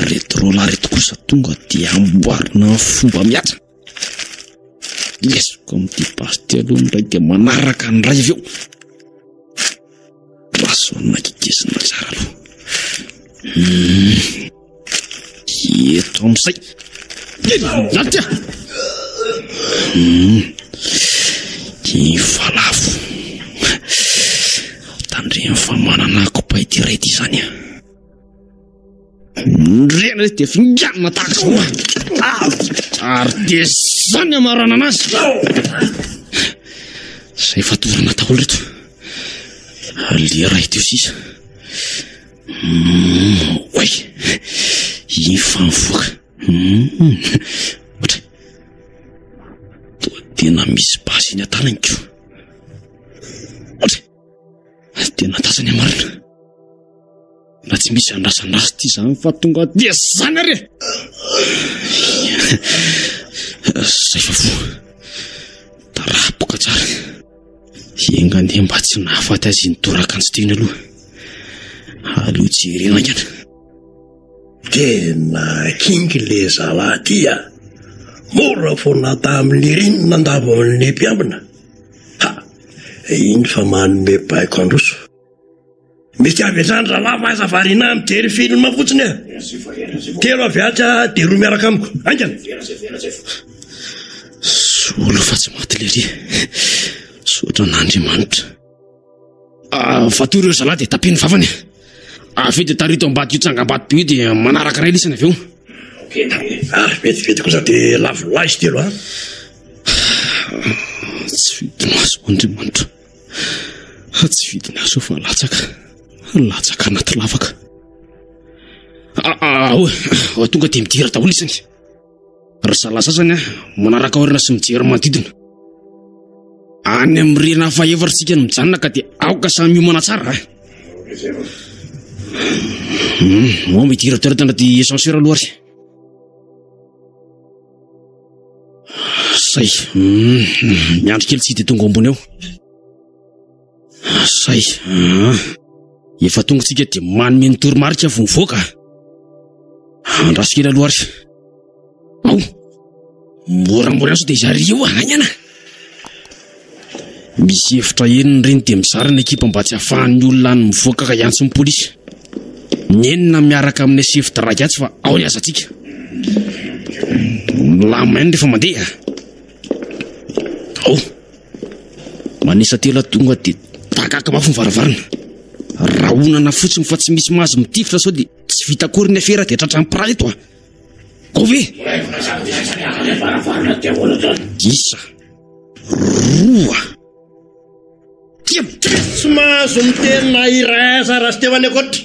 Reto roalahy reto kosa tonga dia amboarina amin'ny fomba mihaja. Lesoko amin'ity basy ity aloha ny ray dia manaraka ny ray avy eo. Poisson kikisina tsara aloha. Hmm. Eto amin'izay. Lalitra! Hmm. Efa lafo. Tandremo fa manana kopa ity iray ity izany a. Rena izy dia finganina tahaka izao. Ary dia izany hamaranana azy. Izay fatorana daholo ireto. Lera ity sisa. Oay! Iny fa mivoaka. Ohatra. Toa tena misy basy eny an-tanany ko. Ohatra. Tena tazany marina. Na tsy misy andrasandrasa ity izany fa tonga dia zany ary e! Zay fa voa. Tarapoka tsara. Enga anie mba tsy nahafaty azy iny torak'antsy teo iny aloha. Aleo jerena haingana. Tena kinky le zalahy ty a! Mora foana tamin'iry ny nandavo an'le mpiambina. Ha! Iny fa manome baiko handroso. Misy avy hatrany rahalahy fa aza variana mijery film fotsiny e. Telo avy atsy dia roa miaraka amiko. Haingana. Solo fa tsy maty lery. Misaotra an'Andriamanitra. Ah, vatory ireo zalahy dia tapeno vavany. Avy eo dia tarito ambadika io tsangambato be io dia manaraka iray lisany avy eo. Ary vetivety kosa dia lavo lahy izy telo a. Tsy fidiny azo Andriamanitra. Tsy fidiny azo fa latsaka. Latsaka anaty lavaka. Ah, ah, oh, tonga dia midira daholo isany. Ry zalahy sasany a, manaraka orana sy mijery manodidina. Any amin'ny rihana fahefatra isika no mijanona ka dia aoka samy miomana tsara a. Moa midira toerana anaty ascenseur aloha ary. Zay. Miandry kely tsy dia tonga ambony eo. Zay. Efa tonga tsika dia manome ny toromarika vao mivoaka. Andraso kely aloha ary. Ao. Moramora ihany sao dia izy io haingana. Misy efitra enina ireny dia mizara ny ekipa mba tsy hahafahan'ny olona any mivoaka ka hiantso ny polisy. Ny enina miaraka amin'ny chef drague atsy fa ao ny asantsika. Milamina ihany rehefa mandeha. Ao. Manisa telo tonga dia tagaka mafy ny varavarana. Rahonana fotsiny fa tsy misy mahazo mitifitra sao dia tsy vita akory ny afera dia tratran'ny mpiray eto a. Go ve? Isa. Roa. Telo. Tsy mahazo miteny na iray aza raha tsy teo any ankoatra.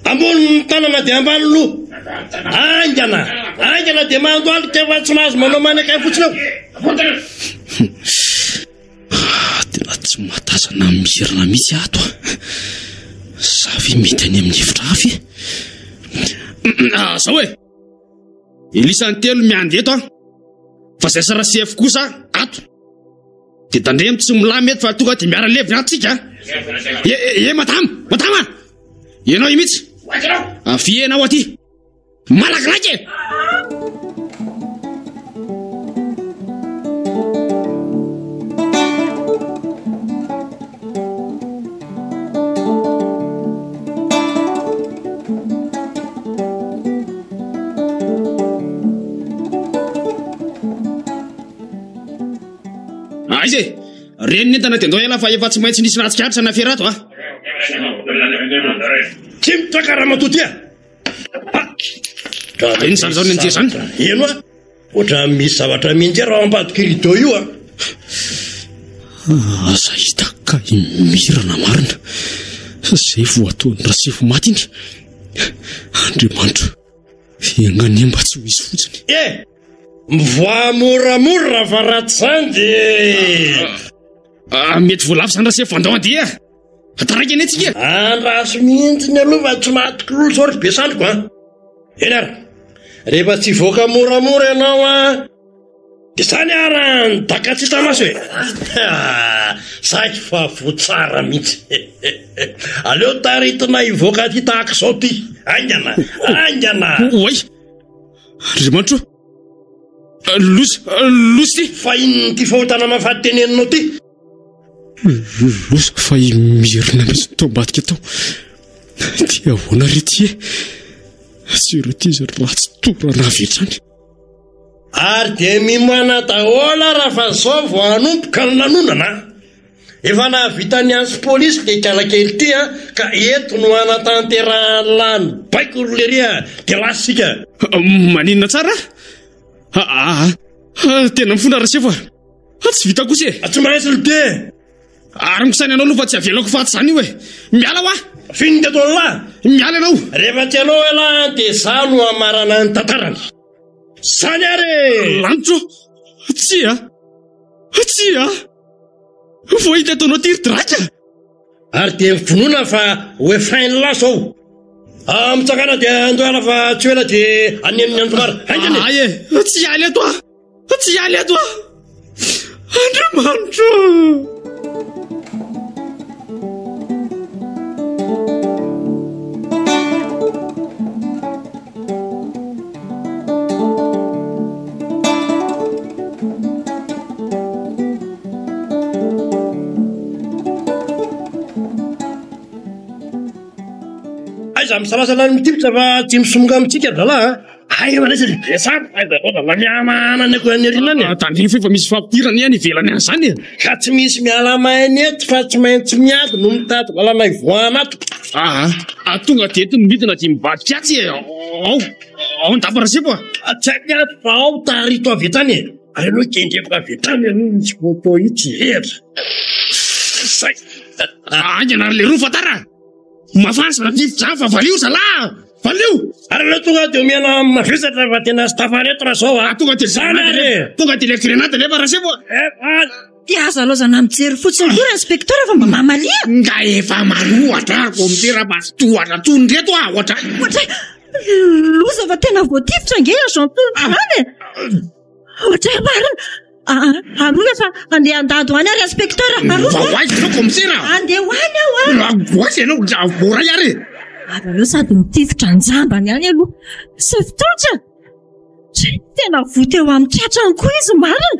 Ambony ny tanana dia ambany loha. Haingana, haingana dia mandohalika fa tsy mahazo manao manakay fotsiny eo. Tena tsy mahatazana mirina mihitsy ato a. Za ve mety any amin'ny efitra hafa e? Ah, zao e. Elisa ny telo miandry eto a. Fa zay sy Rasefo kosa ato. Dia tandremo tsy milamy eto fa tonga dia miara-levona ato tsika. E, e, e, madama, madama! Ianao io mihitsy. Avia ianao aty. Malakilaky e! Aiza e! Reny ny entana dia ndao ialahy fa efa tsy maintsy nisy nahatsikaritra ny afera ato a! Tsy mitraka ramatoa ty a! Inona izany izao nianjera izany? Eno a! Ohatran'ny misy zavatra mianjera ao ambadik'io rideau io a! Aza hita ka i Mirana marina. Izay vao ataon'i Rasefo maty iny. Andriamanitra, enga anie mba tsy ho izy fotsiny. E! Mivoaha moramora fa raha tsy izany dia... Ah, mety voalavo izany Rasefo, andao handeha. Taraiky anie tsika e! Andraso mihitsy aloha fa tsy matoky lolo zao ry be sandriko a! Eny ary, rehefa tsy hivoaka moramora ianao an, dia zany ara ny daka tsy hita maso e! Saiky fa voa tsara mihitsy. Aleo taritina hivoaka aty tahaka izao ty. Haingana, haingana! Oay! Andriamanitra o! Loza, loza ity! Fa inona ity fahotana mahafaty teneninao ity? Loza fa i Mirina mihitsy no tao ambadika tao. Dia ahoana re ity e? Jereo ity izy ratsy torana avy hatrany. Ary dia mimana daholo ara fa zao vao hanomboka ny lanonana a! Efa nahavita niantso polisy le ikalakely ity a, ka eto no hanatanterahan'lah ny baiko ry lery a! Dia lasa isika. Maninona tsara? Aa, tena mifona Rasefo a! Tsy vita kosa e! Tsy maintsy ry be! Ary misaina anao aloha fa tsy avelako faty izany io e! Miala hoa! F'inona ty ataon'lah? Miala ianao! Rehefa tsy ianao elah dia izaho no hamarana ny tantarany. Izany ary e! Lanitra ô! Tsia! Tsia! Vao hita ataonao ty ry Draka! Ary dia mivonona fa ho efain'lah zao. Ah, mitsangana dia andohana fa tsy ho ela dia haneno ny andro mara. Haingana e! Ay e! Tsy hiala eto aho! Tsy hiala eto aho! Andriamanitra! Aza misalasala ny mitifitra fa tsy misomoka amintsika ry zalahy a! Hay efa resy ry Besary fa aiza loatra la mihanahana ny akoho any aoriana any e! Tandremo fa efa misy fampidirana any ivelany any izany e! Ka tsy misy miala maina eto fa tsy maintsy miady no mitady lalana hivoahana ato. Aa, tonga dia eto ny midina dia mivadika atsy e! Ao, ao an-dapa Rasepo a! Tsy haiko ny ato fa ao tarito avy hatrany e! Ary ianao kendreko avy hatrany aloha misy photo io tsy hihatra. Zay! Haingana ry leroa fa tara! Mafana zala tifitra zany fa valio zala! Valio! Ary aleo tonga dia omena mavesatra fa tena tsy tafareto raha zao a! Tonga dia zany ary e! Tonga dia le grenade alefa Rasepo a! Dia aza laozana mijery fotsiny koa ry-inspecteur fa mba mamalia! Nga efa manohatra ary vao mitera-ba tsy tohatra intsony reto a! Ohatray! Ohatray! Loza fa tena voatifitra ange agent Tolotra e! Ohatray marina! Aroa fa andeha handady ho any aho ry inspecteur! Aroa fa! Ho aiza ianao commissaire? Andeha ho any aho a! Ho aiza ianao? Voaray ary e! Ary aleo sady mitifitra an-jambany ihany aloha. Chef Tolotra! Tena voa teo amin'ny tratrany koa izy marina!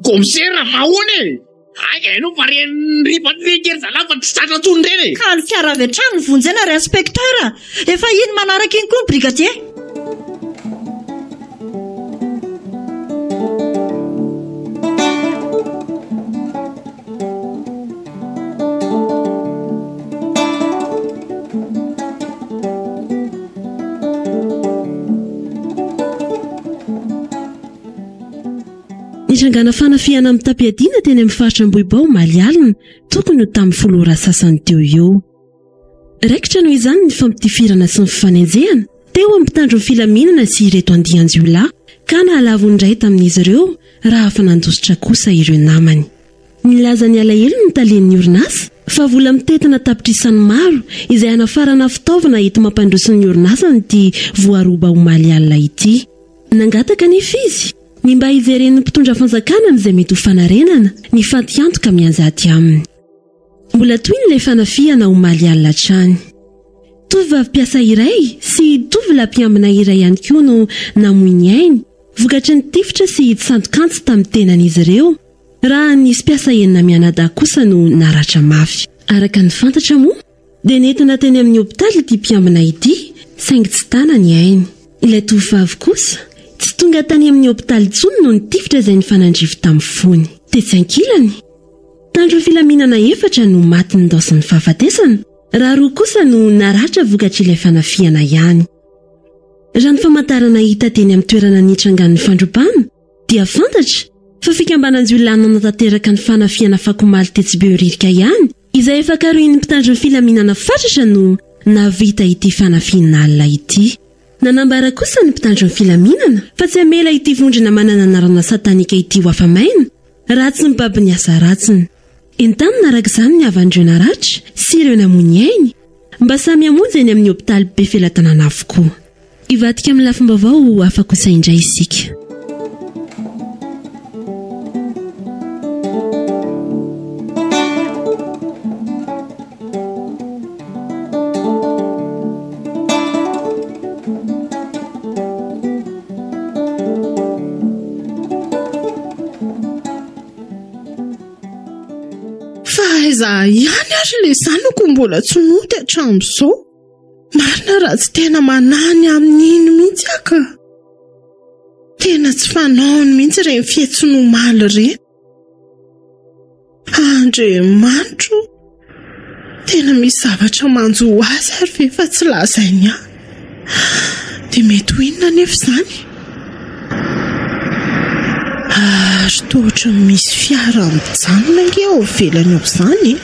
Commissaire fa ahoana e? Aiza ianao fa reny riba reny ry zalahy fa tsy tratra intsony ireny e! Ka ny fiara avy hatrany no vonjena ry inspecteur! Efa iny manaraka iny koa ny brigadier! Nitrangana fanafihana mitam-piadiana teny amin'ny faritra Ambohibao omaly alina, tokony ho tamin'ny folo ora sasany teo eo. Raikitra noho izany ny fampitifirana sy ny fifanenjehana teo amin'ny mpitandro ny filaminana sy ireto andian-jiolahy ka nahalavo ny iray tamin'izy ireo raha afa-nandositra kosa ireo namany. Nilaza ny alahelony ny talen'ny orinasa fa vola mitentina tapitrisany maro izay hanafarana fitaovana enti-mampandroso ny orinasany ity voaroba omaly alina ity. Nangataka anefa izy ny mba hijeren'ny mpitondra fanjakana amin'izay mety ho fanarenana ny fatiantoka mianjady aminy. Mbola tohiny ilay fanafihana omaly alina hatrany. Tovovavy mpiasa iray sy tovolahy mpiambina iray ihany koa no namoy ny ainy vokatry ny tifitra sy tsatok'antsy tamin'ny tenan'izy ireo, raha nisy mpiasa enina mianadahy kosa no naratra mafy. Araka ny fantatra moa dia nentina teny amin'ny hopitaly ity mpiambina ity saingy tsy tana ny ainy. Ilay tovovavy kosa tsy tonga tany amin'ny hopitaly intsony noho ny tifitra izay nifanandrify tamin'ny fony. Tetsy ankilany, mpitandro filaminana efatra no maty nindaosin'ny fahafatesana raha roa kosa no naratra vokatr'ilay fanafihana ihany. Raha ny famantarana hita teny amin'ny toerana nitrangan'ny fandrobana dia fantatra fa fikambanan-jiolahy nanatanteraka ny fanafihana afakomaly tetsy Behoririka ihany izay efa karohin'ny mpitandro ny filaminana fatratra no nahavita ity fanafihana alina ity. Nanambara kosa ny mpitandro ny filaminana fa tsy hamela ity vondrona manana anarana satanika ity ho afa-maina raha tsy mibaby ny asa ratsiny. Entanina araka izany ny havan'ireo naratra sy ireo namoy ny ainy mba samy hamonjy eny amin'ny hopitaly Befelatanana avokoa. Hivadika amin'ny lafim-baovao hafa kosa indray isika. Fa aiza ihany ary ilay zanako mbola tsy nody hatramin'izao? Marina raha tsy tena manahy ny amin'iny mihitsy aho ka. Tena tsy fanaony mihitsy ireny fihetsiny omaly ireny. Andriamanitro o! Tena misy zavatra manjo azy ary ve fa tsy lazainy ahy? Dia mety ho inona anefa izany? Ary toa ohatran'ny misy fiara mijanona ange ao ivelany ao izany e!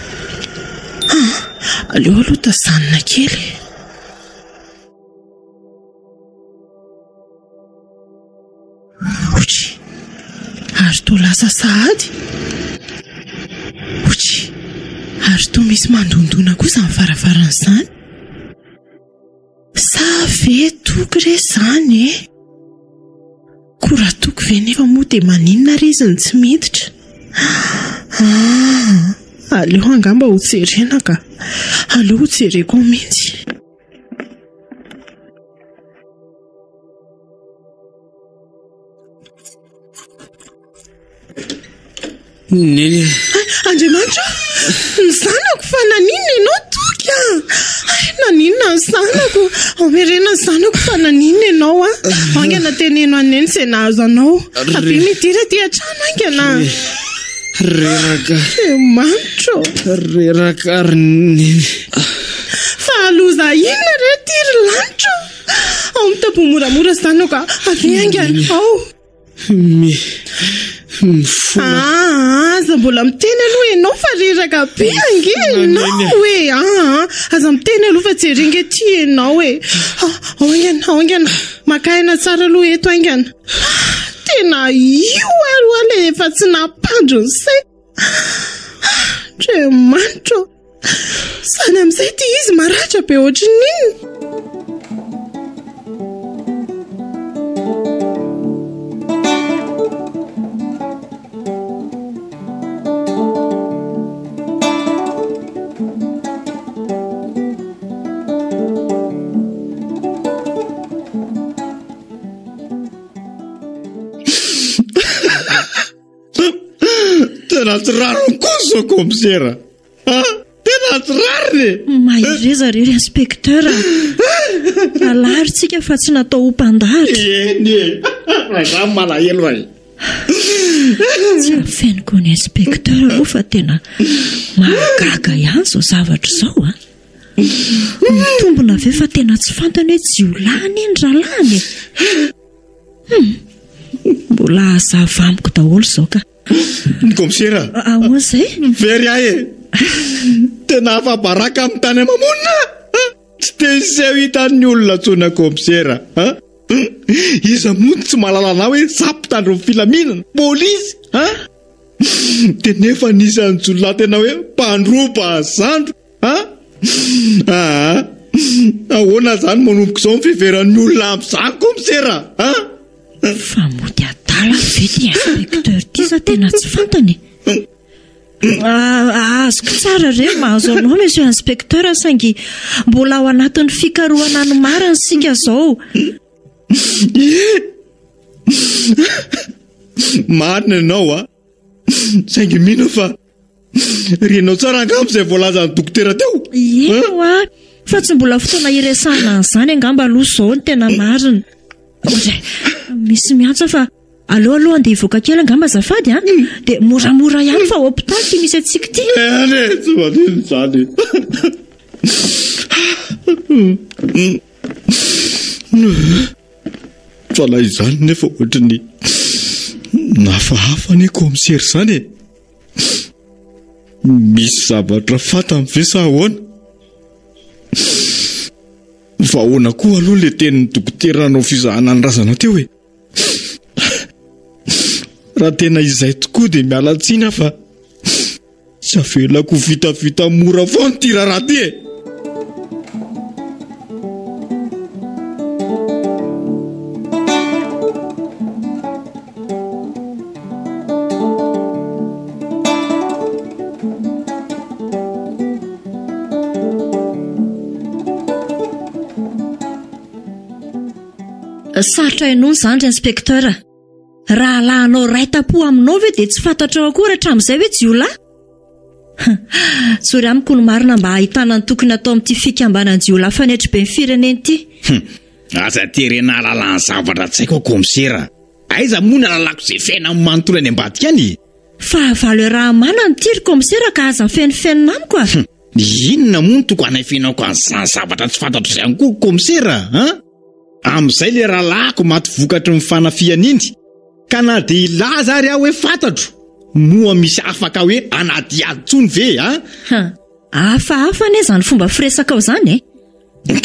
Ah, aleo aloha tazanina kely e! Otry! Ary toa lasa sahady? Otry! Ary toa misy mandondona koa izany varavarana izany? Sa ve Toky re izany e? Koa raha Toky ve nefa moa dia maninona re izy no tsy miditra? Ah! Aleo angamba ho jerena ka! Aleo ho jereko ao mihitsy. Neny. Andriamanitra, ny zanako fa naninona ianao Toky? Abia! Hay, naninona ny zanako? Ao miherena ny zanako fa naninona ianao a? Haingana teneno an'i Neny izay nahazo anao. Abia midira aty an-trano haingana. Reraka. Andriamanitra ô. Reraka ry Neny. Fa loza inona re ity ry lanitra ô? Ao mitaboa moramora zanako a. Avia haingana, ao. Mi. Mifona. Aa, aza mbola miteny aloha ianao fa reraka be ange ianao e. Aa, aza miteny aloha fa jereo ange ity ianao e. Ao haingana, ao haingana. Maka aina tsara aloha eto haingana. Tena io ary hoa ilay efa tsy nampandry ny saiko. Andriamanitra ô. Izany amin'izay ity izy maratra be ohatran'ny inona? Tena tsy rariny koa izao kaomisera. A! Tena tsy rariny e! Mahereza re ry inspecteur a! Alaharo tsika fa tsy natao ho mpandahatra. Eny e! Raha izaho malahelo e! Tsy afeniko ny inspecteur aloha fa tena mahagaga ihany izao zavatra izao a! Mitombina ve fa tena tsy fantany hoe jiolahy anie ny rahalahiny e? Hum! Mbola hazava amiko daholo izao ka. Ny kaomisera. Ahoana izay? Very ahy e! Tena afa-baraka amin'ny tany ama-monina a! Tsy te hiseho hitan'ny olona intsony aho kaomisera a! Iza moa no tsy mahalala anah hoe za mpitandro ny filaminana, polisy a! Dia nefa anisan'ny jiolahy tena hoe mpandroba zandriko a! Aa! Ahoana izany manomboka izao ny fiheveran'ny olona amin'izany kaomisera a! Fa mody adala ve ity inspecteur ity sa tena tsy fantany e? Azoko tsara re ny mahazo anao monsieur inspecteur saingy mbola ao anatin'ny fikarohana ny marina isika izao. Marina ianao a! Saingy mino aho fa Renao tsara angamba izay voalazan'ny dokotera teo? Eny hoa, fa tsy mbola fotoana hiresahana an'izany angamba aloha izao ny tena marina. Oay, misy miantso fa aleo aloha andeha hivoaka kely angamba azafady a. Dia moramora ihany fa hopitaly ity misy antsika ity. Eny e, tsy maninona izany e. Fa na izany nefa ohatry ny nafahafa anie kaomisera izany e. Misy zavatra fantany ve sa ahoana? Fa ahoana koa aloha ilay tenin'ny dokotera nanao fizahana ny razana teo e? Raha tena izay tokoa dia miala tsiny aho fa Tsy avelako ho vitavita mora foana ity raharaha ity e! Sarotra henoina izany ry inspecteur. Rahalahinao iray tampo aminao ve dia tsy fantatrao akory hatramin'izay hoe jiolahy? Tsory amiko ny marina mba hahitana ny tokony hatao amin'ity fikambanan-jiolahy fanetriben'ny firenena ity. Hum, aza terena hahalala ny zavatra tsy haiko aho kaomisera. Aiza moa ny hahalalako izay fiainany manontolo any ambadika any e? Fahavalo iaraha-manana ity ry kaomisera ka aza fenofenona amiko a! Hum, inona moa no tokony hanaifenako an'izany zavatra tsy fantatro izany koa kaomisera an? Amin'izay ilay rahalahiko maty vokatry ny fanafihana iny, ka na dia hilaza ary aho hoe fantatro, moa misy afaka hoe hanadihady intsony ve an? Ha, hafahafa anie izany fomba firesakao izany e!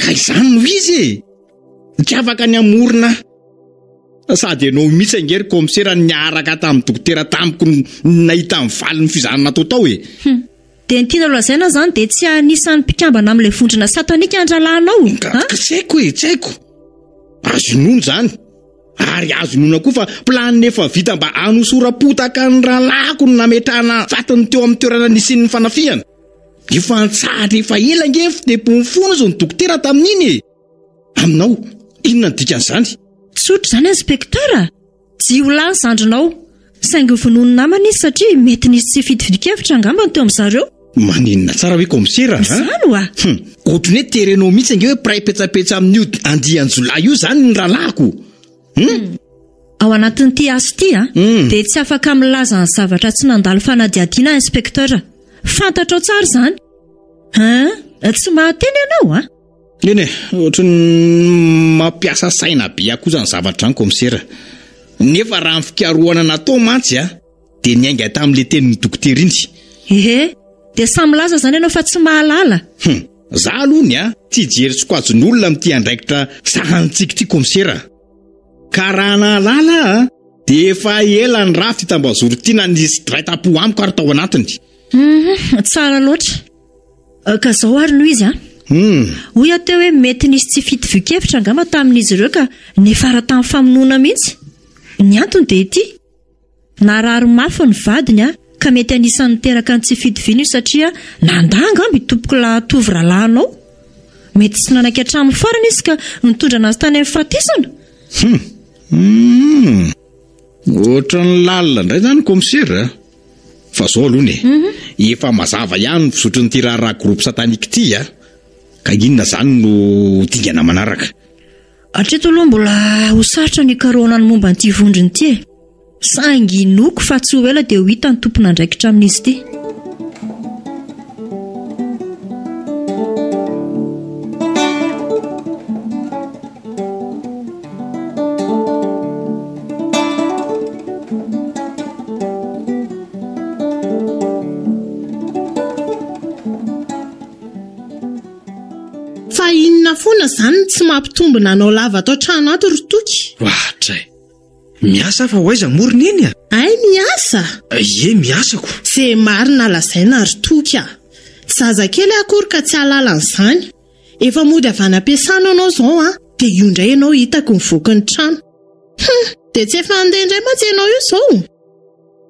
Ka izany no izy e! Tsy afaka ny hamorona ahy. Sady ianao mihitsy ange ry kaomisera niaraka tamin'ny dokotera tamiko nahita ny valin'ny fizahana natao tao e! Hum. Dia ny tianao lazaina izany dia tsy anisan'ny mpikambana amin'ilay vondrona satanika ny rahalahinao? Ka tsy haiko e, tsy haiko. Azo inoana izany. Ary azo inoana koa fa planina efa vita mba hanosoram-potaka ny rahalahiko no nametrahana fatiny teo amin'ny toerana nisian'ny fanafihana. Efa nitsahatra efa ela ange ny fitepon'ny fony izao ny dokotera tamin'iny e! Aminao, inona ny dikan'izany? Tsotra izany inspecteur a! Jiolahy ny zandrinao. Saingy vonoin'ny namany izy satria mety nisy tsy fitovian-kevitra angamba ny teo amin-dry zareo. Maninona tsara hoe kaomisera a? Izany oa! Hum, ohatry ny hoe terenao mihitsy ange hoe mpiray petsapetsa amin'io andian-jiolahy io izany ny rahalahiko. Hum? Ao anatin'ity asa ity a, dia tsy afaka milaza ny zavatra tsy nandalo fanadihadiana inspecteur. Fantatrao tsara izany. Hein? Tsy mahateny ianao a? Eny e, ohatry ny mampiasa saina be ahy koa izany zavatra izany kaomisera. Nefa raha ny fikarohana natao mantsy a, dia niainga tamin'ilay tenin'ny dokotera iny. Ehe, dia samy milaza izany ianao fa tsy mahalala. Hum, za aloha ny a, tsy hijery sokajin'olona amin'ity andraikitra sahanintsika ity kaomisera. Ka raha nahalala aho dia efa ela ny rafitra ity tambazoro ity na nisy dray tampo amiko ary tao anatiny. Hum, tsara loatra. Ka zao ary no izy an. Hum. Hoy aho teo hoe mety nisy tsy fitovian-kevitra angamba tamin'izy ireo ka niafara tamin'ny famonoana mihitsy. Ny antony dia ity. Narary mafy ny vadiny ka mety anisan'ny niteraka ny tsy fitoviana io satria nandà angamba i tompokolahy Tovo rahalahinao. Mety tsy nanaiky hatramin'ny farany izy ka nitondra anazy tany amin'ny fahatesana. Hum! Hum! Ohatran'ny lalina indray izany kaomisera a! Fa izao aloha e, efa mazava ihany ny fizotrin'ity raharaha groupe satanique ity a! Ka inona izany no dingana manaraka? Hatreto aloha mbola ho sarotra ny hikarohana ny momba an'ity vondrona ity e! Saingy inoako fa tsy ho ela dia ho hita ny tompon'andraikitra amin'izy ity. Fa inona foana izany no tsy mampitombina anao lava ato an-trano ato ry Toky? Ohatray. Miasa aho fa ho aiza moa ry Neny a? Hay miasa? Ie, miasa ko. Ze marina lazaina ry Toky a! Tsy zazakely aho akory ka tsy hahalala an'izany. Efa mody avy any am-piasana ianao izao an, dia io indray ianao hitako mivoaka ny trano. Hum! Dia tsy efa handeha indray mantsy ianao io izao?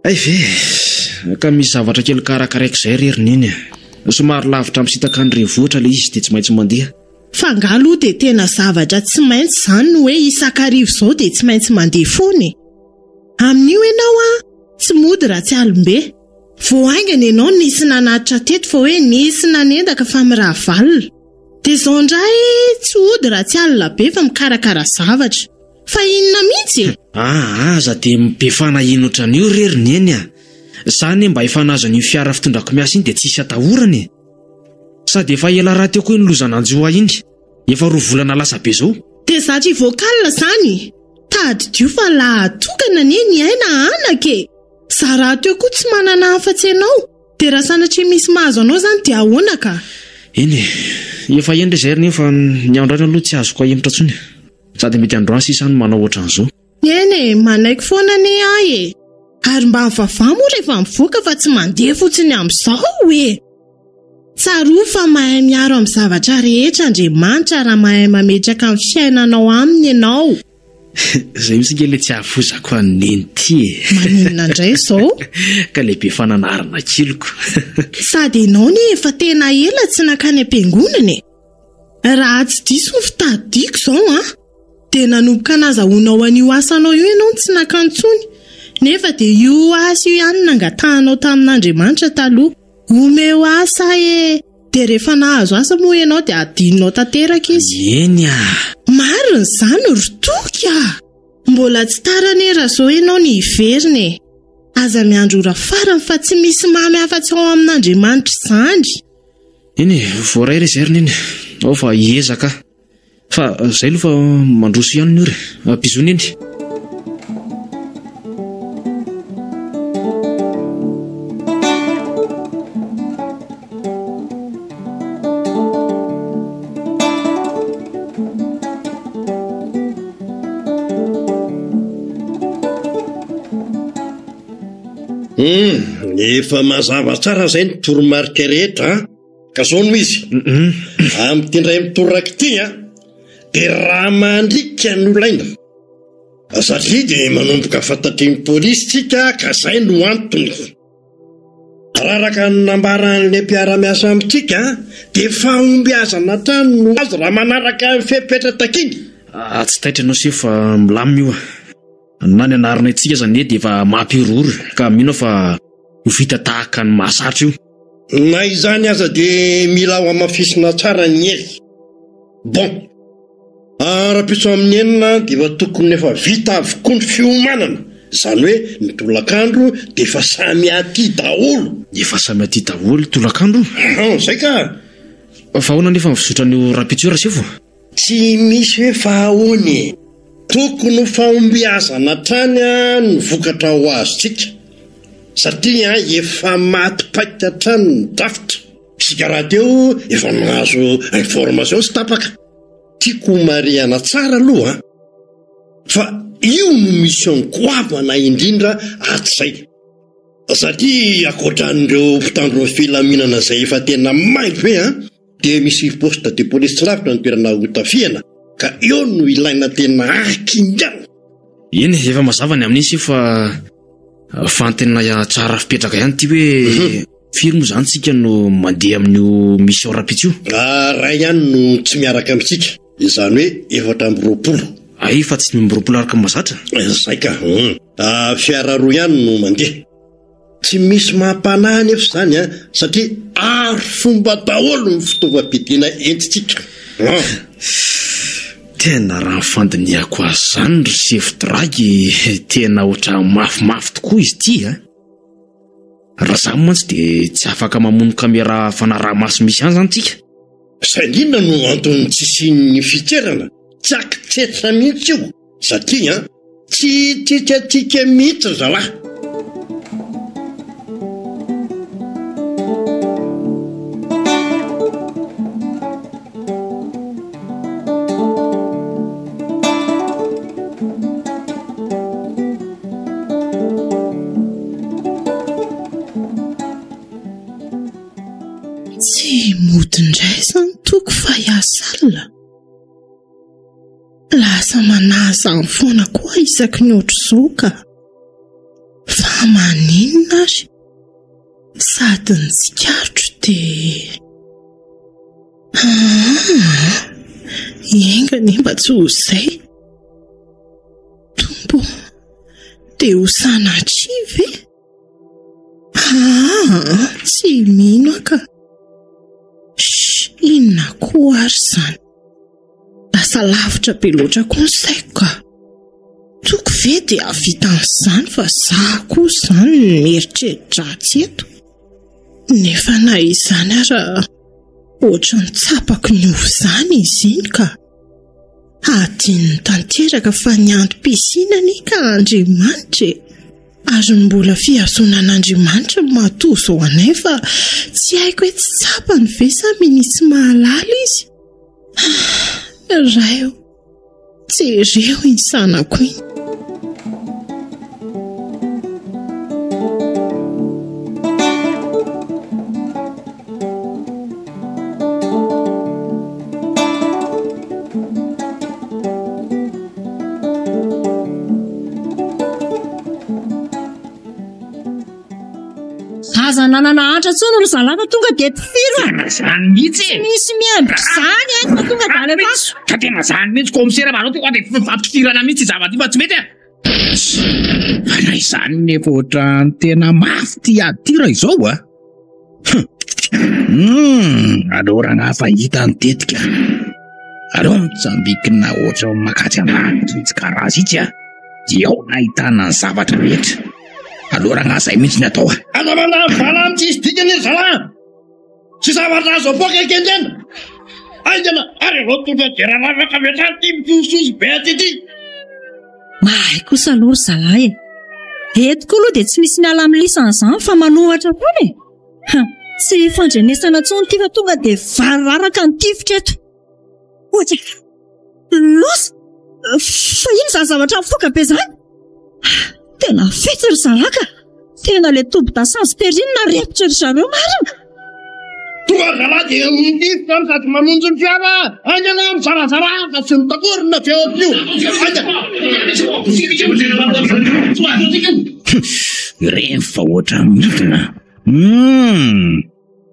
Hay ve! Ka misy zavatra kely karakaraiko izay re ry Neny a! Somary lavitra misintaka ny renivohitra ilay izy dia tsy maintsy mandeha. Fa angaha aloha dia tena zavatra tsy maintsy izany ny hoe isan-kariva izao dia tsy maintsy mandeha foana e! Amin'io ianao an, tsy mody raha tsy alim-be. Vao haingana ianao nisy nanatitra teto fa hoe nisy nanendaka fa miravalona. Dia izao indray tsy hody raha tsy alina be fa mikarakara zavatra. Fa inona mihitsy e? Aa aza dia be fanahiana ohatran'io re ry Neny a! Za anie mba efa nahazo an'iny fiara fitondrako miasa iny dia tsisy atahorana e! Sady efa ela rahateo koa iny loza nanjo ahy iny. Efa roa volana lasa be izao. Dia zatra hivoaka alina izany? Tadidio fa lahatokana anie ny aina anaka e! Za rahateo koa tsy manana afatsy ianao, dia raha sanatria misy mahazo anao izany dia ahoana ka? Eny e, efa eny re izay ry Neny fa ny androany aloha tsy azoko ahemotra intsony. Sady mety androany sisa aho no manao ohatran'izao. Eny e, manaiky foana anie aho e! Ary mba mivavaha moa rehefa mivoaka fa tsy mandeha fotsiny amin'izao e! Tsarovy fa mahay miaro amin'ny zavatra rehetra Andriamanitra raha mahay mametraka ny fiainanao aminy ianao. Zay mihitsy nge le tsy hahafozako an'i Neny ty e! Maninona indray izao? Ka le be fananarana kiloko. Sady ianao anie efa tena ela tsy nankany am-piangonana e! Raha tsy diso ny fitadidiako izao an, dia nanomboka nazahoanao an'io asanao io ianao no tsy nankany intsony, nefa dia io asa io ihany no nangatahanao tamin'Andriamanitra taloha. Omeo asa e! Dia rehefa nahazo asa moa ianao dia adinonao tanteraka izy. Eny ah! Marina izany ry Toky ah! Mbola tsy tara anie raha izao ianao ny hiverina e! Aza miandry ora farany fa tsy misy mamy afa-tsy ao amin'Andriamanitra izany. Eny e, voaray re izay ry Neny. Ao fa hiezaka aho. Fa izay aloha fa mandroso ihany ny ora e. Bisous Neny. Hum, efa mazava tsara izay ny toromarika rehetra an! Ka zao no izy, amin'ity indray mitoraka ity an, dia raha mandriaka no ilaina. Satria dia manomboka fantatry ny polisy tsika ka zay no antony. Raha araka ny nambaran'ilay mpiara-miasa amintsika dia fahombiazana hatrany no azo raha manaraka ny fepetra takiana. Ah, tsy taitra ianao sefo fa milamina io a. Na ny anarana antsika aza anie dia efa mampihorohoro ka mino aho fa ho vita tahaka ny mahazatra io. Na izany aza dia mila ho hamafisina tsara ny hery. Bon. Rahampitso amin'ny enina dia efa tokony efa vita avokoa ny fiomanana. Izany hoe ny tolakandro dia efa samy aty daholo. Efa samy aty daholo tolakandro? An, izay ka! Fa ahoana anefa ny fizotran'io rahampitso io Rasefo? Tsy misy hoe fa ahoana e! Tokony ho fahombiazana hatrany ny vokatra ho azontsika satria efa maty paika hatrany ny drafitra. Isika rahateo efa nahazo information tsy tapaka. Tiako ho marihana tsara aloha fa io no mission goavana indrindra hatrizay. Satria ankoatran'ireo mpitandro ny filaminana izay efa tena mailo be an! Dia misy poste de police tsy lavitra ny toerana hotafihana ka eo no ilaina tena hakingana. Eny e, efa mazava ny amin'iny sefo fa fantenina tsara fipetraka ihany ity hoe mhm. firy moa izany tsika no mandeha amin'io mission rahampitso io? Ah, ray ihany no tsy miaraka amintsika, izany hoe 24. Ay, fa tsy 25 araka ny mazatra? Zay ka. Hmm. Ah, fiara roa ihany no mandeha. Tsy misy mampanahy anefa izany an, satria ary fomba daholo ny fitaovam-piadiana entintsika an! Tena raha ny fandinihako azy izany ry sefo dragy tena ohatran'ny mafimafy tokoa izy ity an! Raha izany mantsy dia tsy afaka mamono caméra fanaraha-maso misy any izany tsika. Saingy inona no anton'ny tsy hisian'ny fitserana? Tsy akitsetra mihitsy io satria an! Tsy hitsitsy antsika mihitsy ry zalahy. Tsy mody indray izany toko fa hiasa alina. Lasa manahy izany foana koa isaky ny ohatr'izao ka. Fa maninona ary? Sady ny tsikaritro dia... Aa, enga anie mba tsy ho izay. Tompo ô, dia ho sanatria ve? Aa, tsy mino aho ka. Shh, inona koa ary izany? Lasa lavitra be loatra koa ny saiko ka. Toky ve dia hahavita an'izany fa za koa izany no mieritreri-dratsy eto. Nefa na izany ara ohatran'ny tsapako niova izany izy iny ka. Hadinony tanteraka fa ny antom-pisiana anie ka Andriamanitra e. Ary ny mbola fihazonan'Andriamanitra no mahatoa izao anay fa tsy haiko hoe tsy tsapany ve sa minia tsy mahalala izy. Ray o, jereo iny zanako iny. Aza nanana antra tsony ry zalahy fa tonga dia tifiro a! Tena zany mihitsy e! Tsy misy mihambotra zany eto fa tonga dia alefaso. Ka tena zany mihitsy commissaire manao tonga dia fampitifirana mihitsy zava-ty fa tsy mety a! Fa na izany nefa ohatran'ny tena mafy ty ady ty raha izao a! Hum, aleo rangahy fa hita ny tetika. Aleo mitsambikina ohatra makatsy an-danitra itsy garazy itsy a. Dia ao no ahitana ny zavatra rehetra. Aleo rangahy zay mihitsy ny atao a. Aza mandany bala amin'ny tsisy dikany ry zalahy. Tsy zavatra azo apoaka ekendrena. Haingana ary aleo tonga dia raraka avy hatrany ity mifosofoso be aty ity. Mahay kosa aloha ry zalahy e. Eto koa aloha dia tsy misy miala amin'ny lisany izany fa manohatra foana e. Ha, tsy ifandrenesana intsony ity fa tonga dia variraraka ny tifitra eto. Ohatra, loza! Fa inona izany zavatra mifoka be izany? Tena fetsy ry zalahy ka! Tena ilay toby dasanzy tery iny narepitra ry zareo marina! Tonga ry zalahy dia miditra no sady mamonjy ny fiara! Haingana mizarazara fa tsy mitakorina avy eo amin'io! Haingana! Ireny fa ohatran'ny midina. Humm!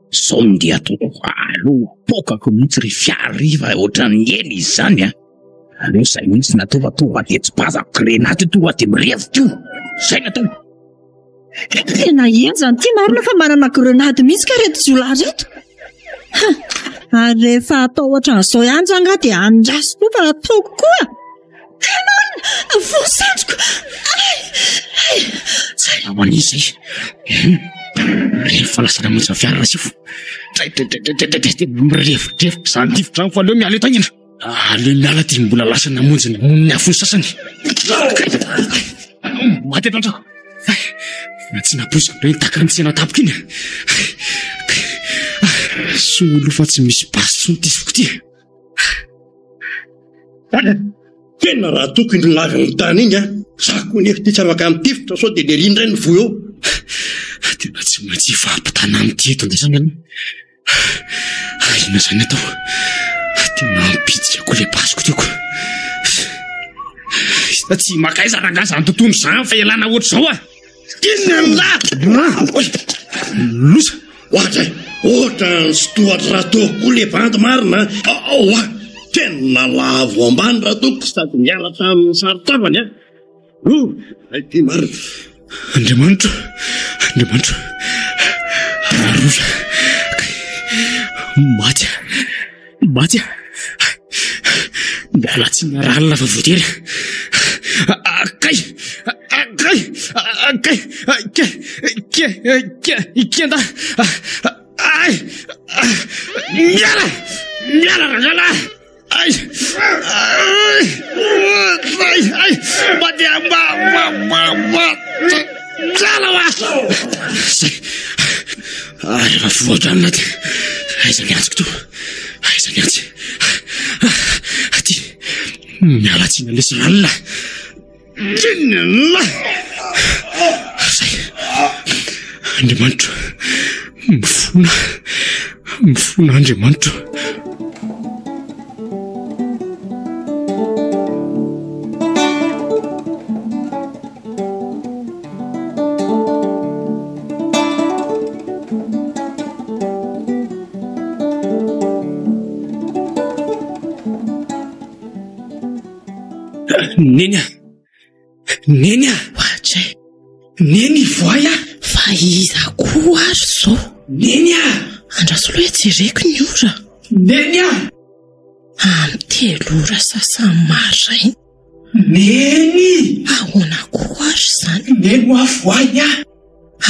Zao no ndeha ataoko aleo apoakako mihitsy ry fiara ry fa ohatran'ny ela izy izany a! Aleo izay mihitsy no atao fa tonga dia tsipazako grenade io tonga dia mirefotra io! Izay no atao! Tena henjana ity marina fa manana grenade mihitsy ka reto jiolahy reto. Ha, ary rehefa atao ohatran'izao ihany za angaha dia andraso koa fa ataoko koa. Tena olona, voasandriko. Ay, ay. Ao an'iza izay? Rehefa lasa namonjy ny fiara Rasifo. Dray, dray, dray, dray, dray, dray, tena mirefodrefotra izany tifitra izany fa aleo miala eto haingana. Aleo miala dia mbola lasa namonjy ny mono ny afon'ny sasany. Maty hatrany aho. Na tsy nampoiziko indray ny takan'ny tsena tampoka iny. Soa aloha fa tsy misy basy intsony ity zoko ity. Tena raha toko iny lavin'ny tany iny a! Za koa nefa ity tsy afaka mitifitra sao dia lery indray ny voa eo. Tena tsy maintsy hifampitana amin'ity eto indray izany aloha. Inona izany atao? Tena hampiditra koa ilay basiko teo ko. Tsy maka aiza rangahy izany tontolo izany fa ialana ohatr'izao ah. Inona ny lahy? Loza! Ohatra e, ohatra ny sy tohatra Ratoko koa le bandy marina a. Oa, tena lavo ambany Ratoko sady niala tamin'ny saron-tavany a. Oh, hay ty marina. Andriamanitro, Andriamanitro, Raroza, maty, maty, miala tsiny ralina fa voatery. Kay, kay, kay, ke, ke, ke, kenda, ay, miala, miala rangala. Ay! Ay! Ay! Ay! Mandeha ma ma ma ma miala wa! Zay. Ary efa voa hatrany anaty. Aiza ny antsiko to? Aiza ny antsy? Aty. Miala tsiny lesy ralina. Inona? Zay. Andriamanitro. Mifona. Mifona Andriamanitro. Neny a! Neny a! Ohatray. Neny voay a! Fa iza koa ary izao? Neny a! Andraso aloha e, jereko ny ora. Neny a! Amin'ny telo ora sasany maraina. Neny! Ahoana koa ary izany? Neny hoa voay a!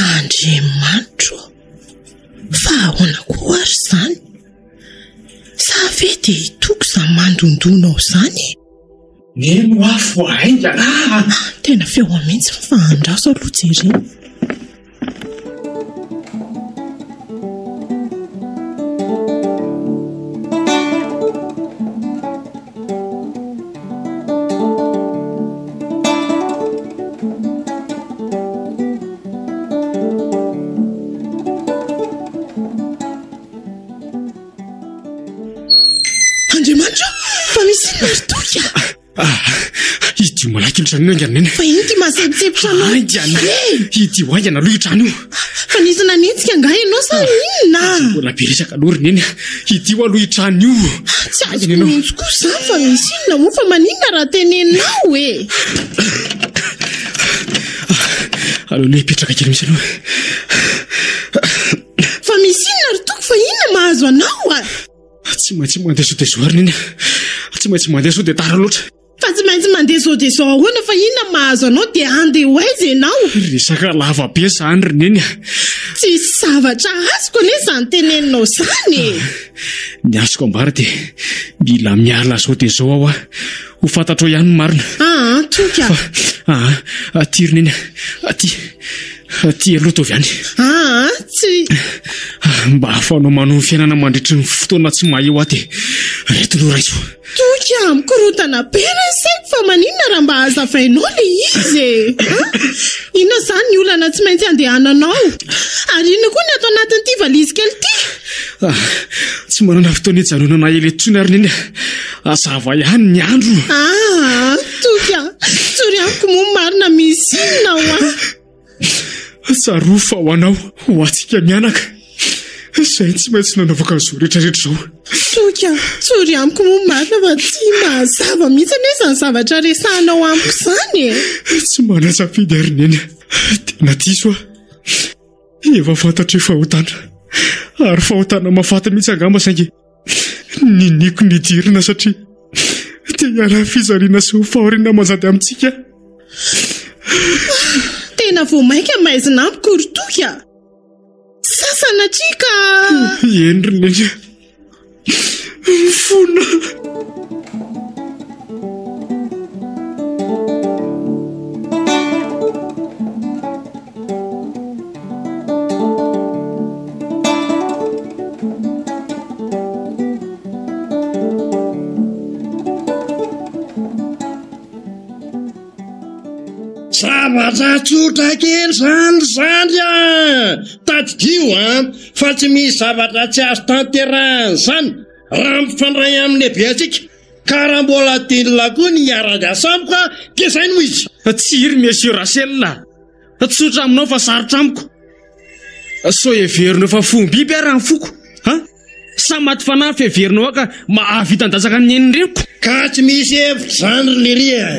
Andriamanitro ô! Fa ahoana koa ary izany? Sa ve dia hitoko izany mandondona ao izany e? Neny hoa voa haingana a! Tena feo mihitsy fa andraso aloha jerena. Andriamanitra fa misy inona ry Toky a? Ah, idio malaky io trano io haingana neny. Fa ino ty mahasemposempotra anao? Haingana. Idio haingana aloha io trano io. Fa nisy nanenjika angaha ianao sa inona? Tsy mbola be resaka aloha ry neny a. Idio aloha io trano io. Tsy azoko mihitsy koa izany fa misy inona moa fa maninona raha teneninao e? Aleo aloha hipetraka kely mihitsy aloha. Fa misy inona ry Toky fa inona mahazo anao a? Tsy maintsy mandeha sao dia zao ry neny a. Tsy maintsy mandeha sao dia tara loatra. Fa tsy maintsy mandeha zao dia zao ahoana fa inona mahazo anao dia handeha ho aiza ianao? Resaka lava be izany ry neny a. Tsisy zavatra azoko anie izany teneninao izany e. Ny azoko ambara dia mila miala zao dia zao aho a. Ho fantatrao ihany ny marina. Aa Toky a. Fa aa aty ry neny a. Aty. Aty aloha ataovy any. Aa tsy. Mba ahafahanao manohy ny fiainana mandritry ny fotoana tsy maha eo ahy dia ireto no raiso. Toky a, mikorontana be re ny saiko fa maninona raha mba hazavainao le izy e? A! Inona izany ny olana tsy maintsy andehananao? Ary inona koa ny ato anatin'ity valizy kely ity? Ah, tsy manana fotoana hijanonana ela intsony ary neny a. Hazava ihany ny andro. Ah, Toky a, tsory amiko moa ny marina misy inona hoa? Tsarovy fa ho anao, ho antsika mianaka. Izay tsy maintsy nanaovako an'izao rehetra rehetra izao. Toky a, tsory amiko moa marina fa tsy mazava mihitsy anie izany zavatra resahanao amiko izany e. Tsy manan-tsafidy ary neny a. Tena diso aho. Efa fantatro io fahotana ary fahotana mahafaty mihitsy angamba saingy niniako nidirina satria te hiala ny fijaliana sy ny fahoriana manjady amintsika. Tena vao mainka maizina amiko ry Toky a! Sa sanatria ka. Eny ry Neny a! Mifona. Zavatra tsotra kely izany ry zandry a! Tadidio an, fa tsy misy zavatra tsy azo tanterahina izany raha mifandray amin'ny lehibe antsika. Ka raha mbola tian'la koa ny hiara-miasa amiko a, dia izay no izy. Tsia ry Monsieur Rachel a! Tsotra aminao fa sarotra amiko. Sao heverinao fa fom-biby ary ny foko a? Sa maty fanahy fiheverinao ahy ka mahavita handatsaka ny ain'ny reniko? Ka tsy misy hevitra izany ry Lery a!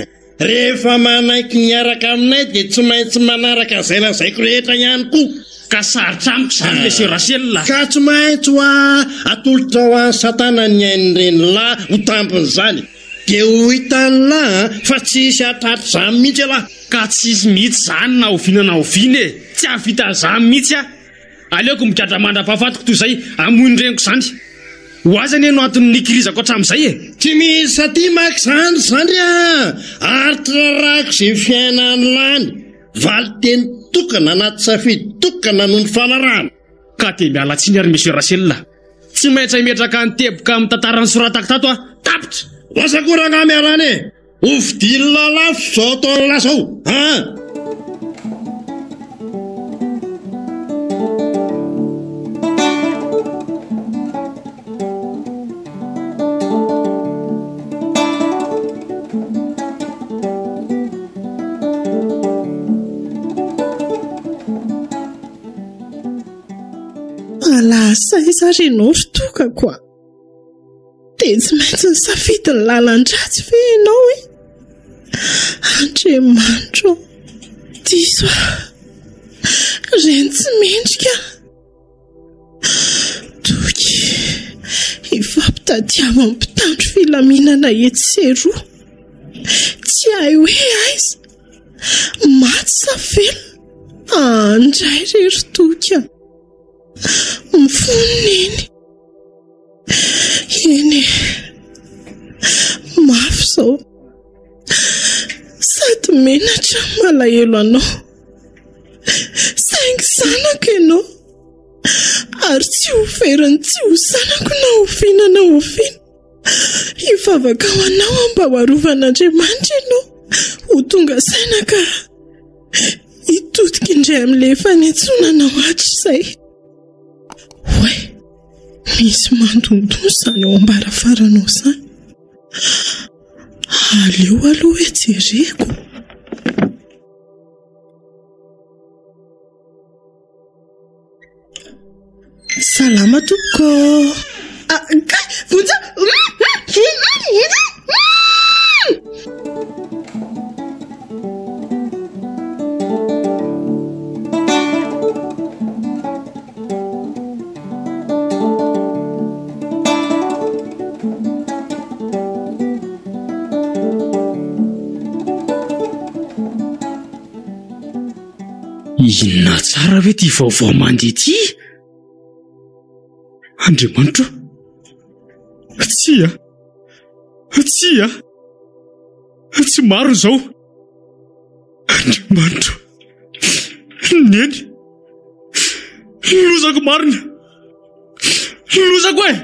Rehefa manaiky ny hiaraka aminay dia tsy maintsy manaraka izay lazaiko rehetra ihany koa. Ka sarotra amiko izany Monsieur Rachel a! Ka tsy maintsy hoa atolotra ho an'i Satana ny ain'ireny lahy ho tambin'izany. Dia ho hitan'lah fa tsy hisy hahatratra izany mihitsy ialahy. Ka tsy hisy mihitsy izany na oviana na oviana e! Tsy hahavita an'izany mihitsy aho. Aleoko migadra mandra-pahafatiko toy izay hamoy ny reniko izany. Ho azy anie no anton'ny nikirizako hatramin'izay e! Tsy misy aty manko izany ry zandry a! Ary tsy rarahako izay fiainan'lah any. Valin-teny tokana anaty safidy tokana no nifanarahana. Ka dia miala tsiny ary Monsieur Rachel a! Tsy maintsy hametraka ny teboka amin'ny tantara nosoratako tato aho. Tapitra! Lasa koa rangahy miala any e! Ho vidian'lah lafo izao ataon'lah izao an! Lasa aiza ary ianao ry tokako a? Dia tsy maintsy nisafidy ny lalan-dratsy ve ianao e? Andriamanitro ô, diso aho. Reny tsy mendrika aho. Toky, ifampitadiavan'ny mpitandro filaminana etsy sy eroa. Tsy hay hoe aiza, maty sa velona. Andray re ry Toky a! Mifona Neny. Eny e, mafy izao. Sady menatra malahelo anao. Saingy zanako ianao. Ary tsy ho veriny tsy ho zanako na oviana na oviana. Hivavaka ho anao aho mba ho arovan'Andriamanitra ianao. Ho tonga saina ka hitodika indray amin'ilay efa niantsoana anao hatrizay. Oay, misy mandondona izany ao am-baravarana ao izany. Aleo aloha hoe jereko. Salama tompoko. Ah, kay, vonjeo! Inona tsara ve ity vaovao mandeha ity? Andriamanitro! Tsia! Tsia! Tsy marina izao! Andriamanitro! Neny! Lozako marina! Lozako e!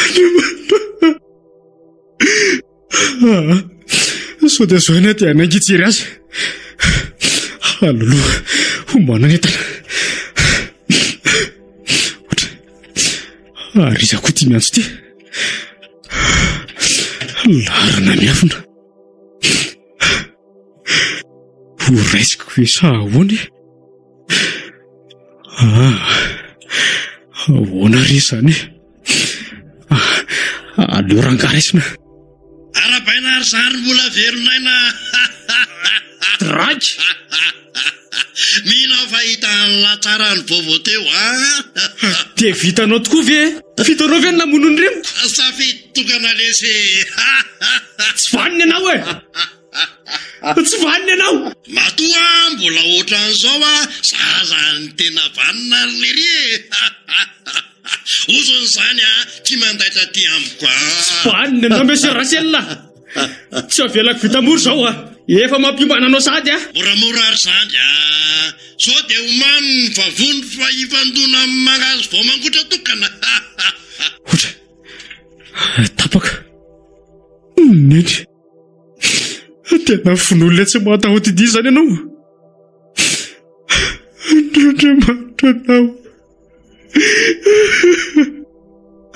Andriamanitro! Ah, sao dia zao anie dia hanainga hijery azy. Aloloha ho manana entana. Ohatra. Ary iza koa ity miantso ity? Laharana miafina. Ho raisiko ve sa ahoana e? Ah, ahoana re izany e? Ah, aleo rangahy raisina. Arabaina ary zary mbola velon'aina. Dragy! Mino aho fa hitan'lah tsara ny vaovao teo a! Dia vitanao tokoa ve e? Vitanao ve ny namono ny reniko? Safidy tokana lesy e! Tsy vanona ianao e! Tsy vanona ianao! Matoa mbola ohatran'izao a, zaza ny tena vanona ry lery e! Ozona izany a, tia mandaitra aty amiko a! Tsy vanona ianao Monsieur Rachel a! Tsy avelako vita mora izao a! Efa mampiomana anao sahady a! Moramora ary zandry a! Sao dia omano ny vavony fa hifandona amin'ny mangahazo vao mangotra tokana! Otra! Tapaka! Neny! Tena fon'olona tsy mahatahotidia izany ianao! Andriamanitra anao!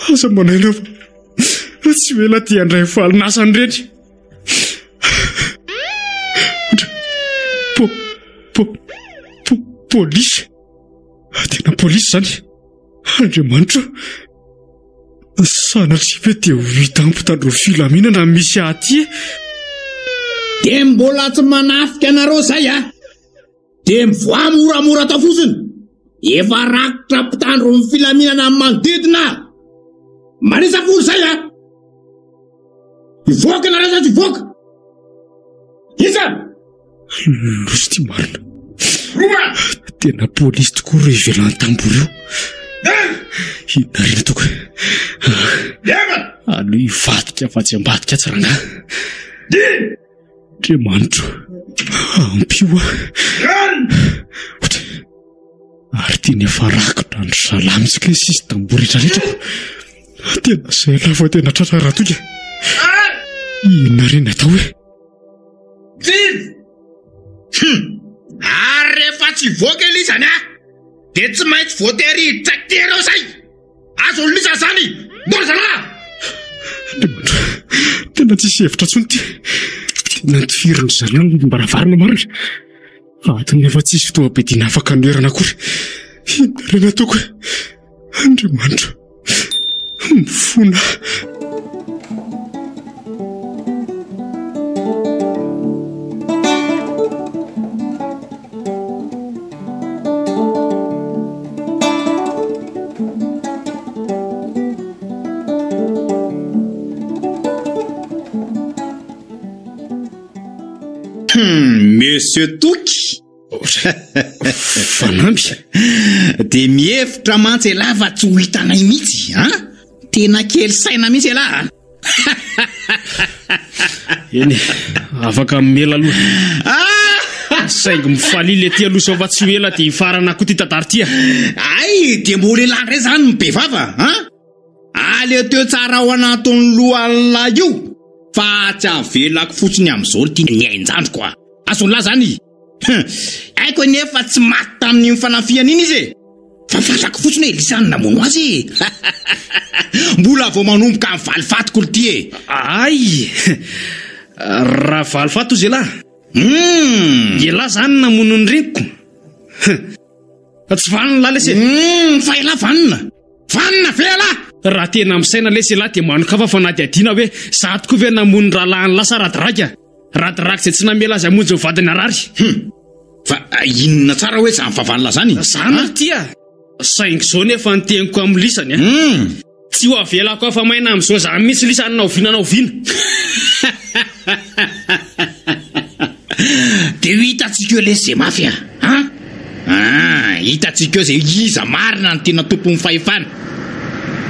Aza manaina fa tsy ho ela ty handray valin'asany ireny. Po, po, po, polisy. Tena polisy izany. Andriamanitra. Sanatria ve dia ho hita mpitandro filaminana misy ahy aty e? Dia mbola tsy manafika anareo izay a! Dia mivoaha moramora tao fotsiny. Efa rakotra mpitandro ny filaminana amin'ny manodidina. Manisa folo izay a! Hivoaka nareo sa tsy hivoaka? Iza? Loza ty marina. Tena polisy tokoa ireo ivelan'ny tamboho ireo. Inona re no ataoko? Aleo hivadika fa tsy ambadika tsy rangahy. Andriamanitro, ampio aho. Ary tena efa rakotra an-dry zalahy mihitsy kay sisy tamboho rehetra rehetra ko. Tena izay lahy vao tena tratra Ratoky a. Inona re ny atao e? Hum! Ary rehefa tsy hivoaka Elisa ny ahy, dia tsy maintsy voatery hiditra kely eo izay! Azon'i Lisa izany! Mbola zalahy! Andriamanitra, tena tsisy hevitra intsony ity. Tena notifirin'ny zareo ny varavarana marina. Ato nefa tsisy fitaovam-piadiana afaka anoherana akory. Inona re no ataoko e? Andriamanitra, mifona. Hmm, Monsieur Toky. Fanamby. Dia mihevitra mantsy elah fa tsy ho hitanay mihitsy, an? Tena kely saina mihitsy elah a. Eny e, afaka mamela aloha. Ah! Saingy mifalia le ty aloha sao fa tsy ho ela dia hifarana koa ty tantara ty a. Ay, dia mbola elah indray zany no be vava, an? Aleo teo tsara ao anatin'ny lohan'lah io fa tsy avelako fotsiny amin'izao ity ny ain-jandriko a. Azon'lah zany. Hum, haiko anie fa tsy maty tamin'iny fanafihana iny izy e! Fa fantako fotsiny hoe Elisa no namono azy e! Mbola vao manomboka ny valifatiko ity e! Ay! Raha valifaty ozy elah? Hum! Elah zany namono ny reniko? Hum! Tsy vanona lah lesy e! Hum! Fa elah vanona! Vanona ve elah? Raha tena misaina lesy elah dia manokafa fanadihadiana hoe za tokoa ve namono ny rahalahin'lah sa Radraka? Radraka izay tsy namela azy hamonjy ny vadiny harary. Hum! Fa inona tsara hoe izany vavan'lah izany? Zany ry ty a! Saingy izao nefa ny teniko amin'ny lisany a! Hum! Tsy ho avelako afa-maina amin'izao izany mihitsy lisany na oviana na oviana. Dia ho hitantsika eo lesy izay mafy a! An! Ah, hitantsika eo izay iza marina no tena tompon'ny fahefana.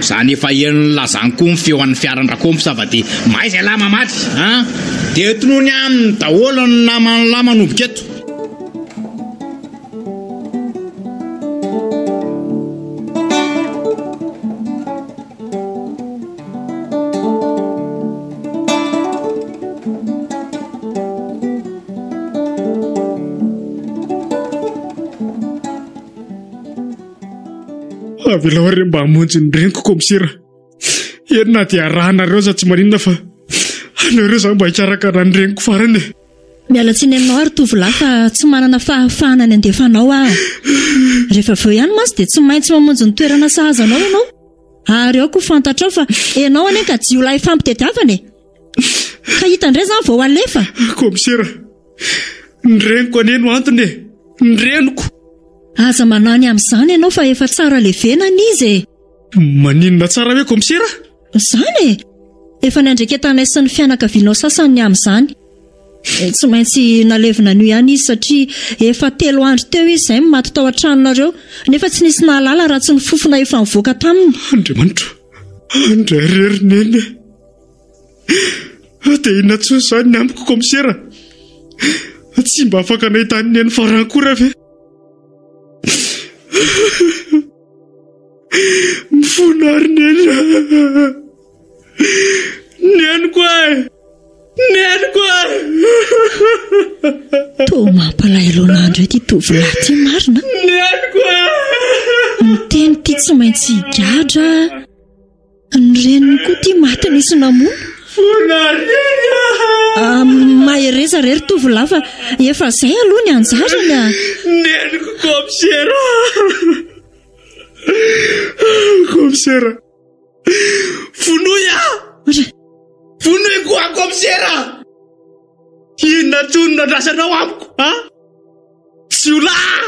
Zany efa henon'ny lazany koa ny feo an'ny fiaran-dRakomsa fa dia mahaiza ialahy mamaly an! Dia tonony aminy daholo ny naman'lah manomboka eto. Avelao re mba hamonjy ny reniko komisera. Eny na dia arahanareo aza tsy maninona fa aleo za mba hikarakara ny reniko farany e. Miala tsiny aminao ary tovolahy fa tsy manana fahafahana ny handefa anao aho. Rehefa avy eo ihany mantsy dia tsy maintsy mamonjy ny toerana sahaza anao ianao. Ary aoka ho fantatrao fa ianao anie ka jiolahy fampitediavana e! Ka hita indray izany vao alefa. Komisera, ny reniko anie no antony e! Ny reniko. Aza manahy ny amin'izany ianao fa efa tsara levenana izy e. Maninona tsara hoe kaomisera? Izany e! Efa niandraiketanay sy ny fianakavianao sasany ny amin'izany. Tsy maintsy nalevina anio ihany izy satria efa telo andro teo izy izay no maty tao an-tranonareo nefa tsy nisy nahalala raha tsy ny fofona efa nivoaka taminy. Andriamanitro, andray re ry neny e! Dia inona intsony izany ny amiko kaomisera? Tsy mba afaka nahita an'i neny farany akory aho ve? Mifona ary neny a! Neniko e! Neniko e! Toa mampalahelo anah indray ity tovolahy ity marina. Neniko e! Miteny ity tsy maintsy higadra. Ny reniny koa ity maty nisy namono. Fona ary neny a! Ah, mahereza re ry tovolahy fa efa izay aloha ny anjarany a! Neniko kaomisera! Kaomisera! Vonoy aho! Vonoy koa kaomisera! Inona intsony no andrasanao amiko a? Jiolahy!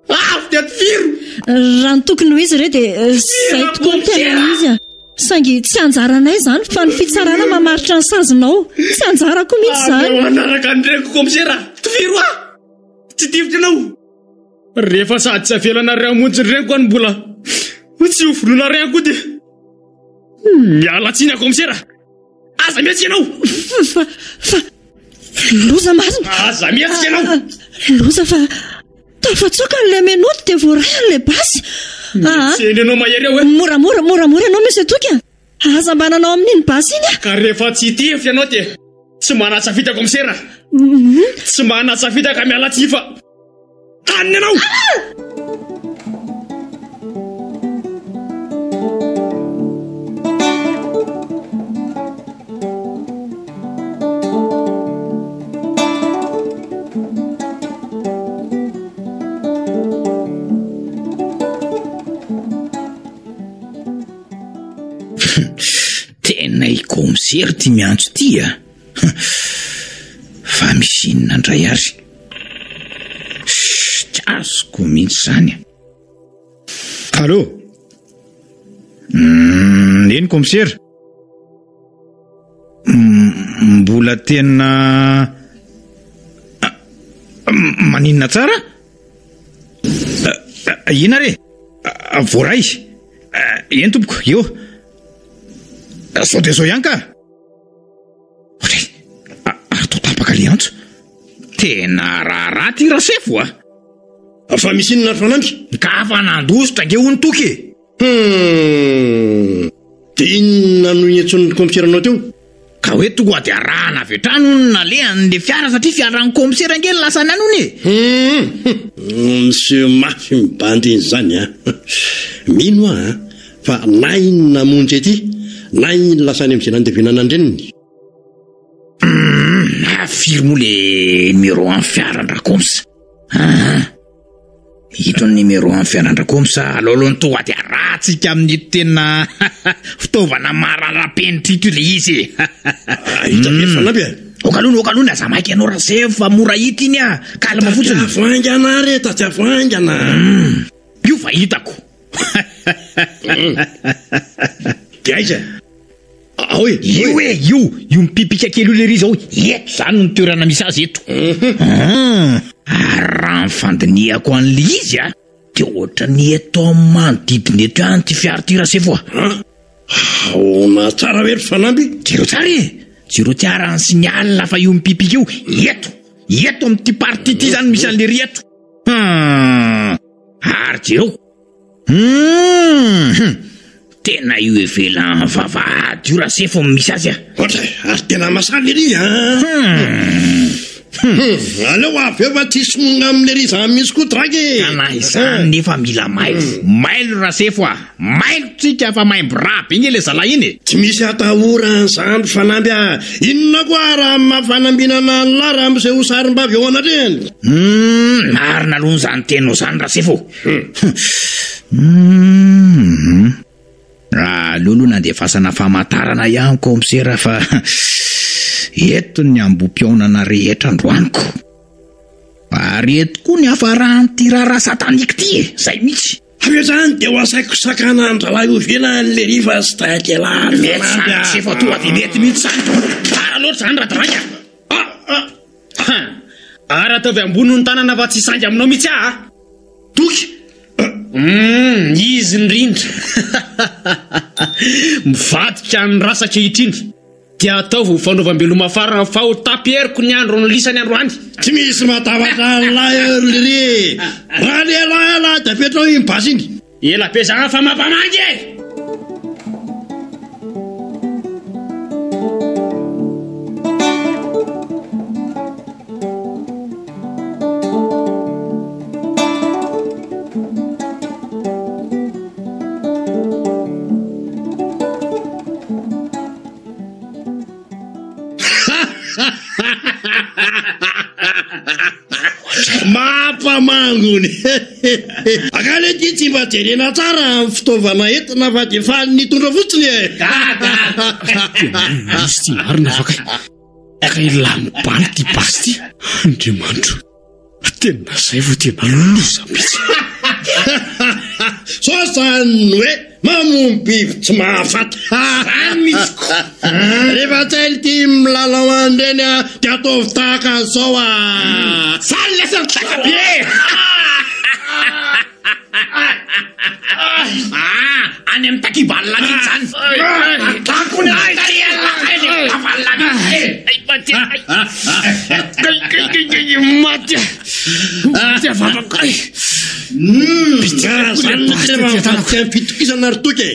Avy dia tifiro! Raha ny tokony ho izy re dia izay tokoa no tena izy a! Saingy tsy anjaranay izany fa ny fitsarana mamaritra ny sazinao. Tsy anjarako mihitsy izany. Aleo hanaraka ny reniko kaomisera! Tifiro aho! Tsy tifitra ianao! Rehefa sady tsy avelanareo hamonjy ny reniko aho no mbola tsy ho vonoinareo ihany koa dia miala tsiny aho kaomisera! Aza mihetsika ianao! Fa, fa, loza marina! Aza mihetsika ianao! Loza fa tafatsoaka an'ilay menoty dia voaray an'ilay basy! Mihetsehina ianao mahery eo e! Moramora, moramora ianao Monsieur Toky a! Aza mba nanao amin'iny basy iny a! Ka rehefa tsy hitifitra ianao dia tsy manan-tsafidy aho kaomisera! Tsy manan-tsafidy aho ka miala tsiny fa. Taniny ianao! Tena i kaomisera ity miantso ity a! Fa misy inona indray ary? Tsy azoko mihitsy izany. Allô? Mm, eny kaomisera. Mm, mbola tena ah, maninona tsara? Ah, ah, ina re? Voaray. Eny tompoko, eo. Sao dia zao ihany ka. Ohatray, ary toa tapaka le antso. Tena raharaha ty Rasefo a! Fa misy inona ry Fanamby? Ka fa nandositra ange hono Toky e! Hum! Dia inona no niantsoan'ny kaomiseranao teo? Ka hoe tonga dia arahana avy hatrany hono ny nalehany le fiara satria fiaran'ny kaomisera ange no lasany any hono e! Hum! Miseho mafy mibandy iny izany an! Mino aho an! Fa na iny namonjy aty na iny lasa any amin'izay nandevenana an-dreniny. Humm, firy moa le numéro an'ny fiaran-dRakoms? Aa, ito ny numéro an'ny fiaran-dRakoms, aleo aloha ny tonga dia arahantsika amin'ito tena fitaovana maharara-penitra ito ilay izy e. Hita be Fanampy e. Oka aloha, oka aloha, aza maika ianao Rasefo fa mora hita iny ah, calme fotsiny. Tadiavo haingana ary e, tadiavo haingana. Humm, io fa hitako. Dia aiza? Ao e! Io e, io, io mipipika kely io lery izao, eto izany no toerana misy azy eto. Hum, ary raha ny fandinihako an'ilay izy a, dia ohatran'ny eto amin'ny manodidina eto ihany ity fiara ity Rasefo a. Ahoana tsara ve ry Fanamby? Jereo tsara e! Jereo tsara ny signal fa io mipipika io, eto, eto amin'ity partie ity izany misy an'lery eto. Hum, ary jereo. Hum! Tena io ivelan'ny vavahady io Rasefo no misy azy a! Ohatra e! Ary tena masala ery an! Hum! Aleo avy eo fa tsy hisonga amin'lery izany mihitsy koa draky e! Ka na izany nefa mila mailo! Mailo Rasefo a! Mailo tsika fa maimbo rà be nge le zalahy iny e! Tsy misy atahorana izany ry Fanamby a! Inona koa raha amin'ny maha fanambinana an'lah raha miseho sarimbavy eo anatrehany? Hum! Marina aloha izany teninao izany Rasefo! Hum! Aleo aloha nandefasana famantarana ihany kaomisera fa eto ny ambohipihaonana rehetra androany ko! Ary eto koa ny hafaran'ity raharaha satanique ity e! Zay mihitsy. Avy eo zany dia ho asaiko sakana an-drahalahy oviana an'i Lery fa tsy taikelahy ry Mety Fanamby zany, a! tsy efa tonga dia mety mihitsy zany. Tsara loatra zany Radarainga. Ah! Ah! Ah! Ary ataovy ambony ny tanana fa tsy hisangy aminao mihitsy aho a! Toky! Humm, izy indrindra! Mivadika ny rasa ankehitriny. Dia ataovy ho fanaovam-beloma farany fa ho taperiko ny andron'ny lisany androany. Tsy misy mahatavatra an'lahy eo ry Lery e! Raha lehilahy ialahy dia apetraho iny basy iny. Ela be zany fa mampamangy e! Mampamangony. Angaha ity tsy mba jerena tsara ny fitaovana entina fa dia faly nitondra fotsiny e. Gaga. Tena misy tsy marina fa kay. Kay lany bala ity basy ity. Andriamanitro. Tena zay vao tena loza mihitsy. Sao zany hoe mamono biby tsy mahafaty. Zany mihitsy ko. Rehefa tsy hay ity milalao an'ireny a, dia ataovy tahaka an'izao a. Zany lasa ny daka be e. Ah, any amin'ny takibalina mihitsy zany. Takony ay, takibalina mihitsy. Ay, maty. Kay, kay, kay, kay, maty. Maty vavako. Ay. Bitika zany no tena mivadika ny fitokisana ry Toky e.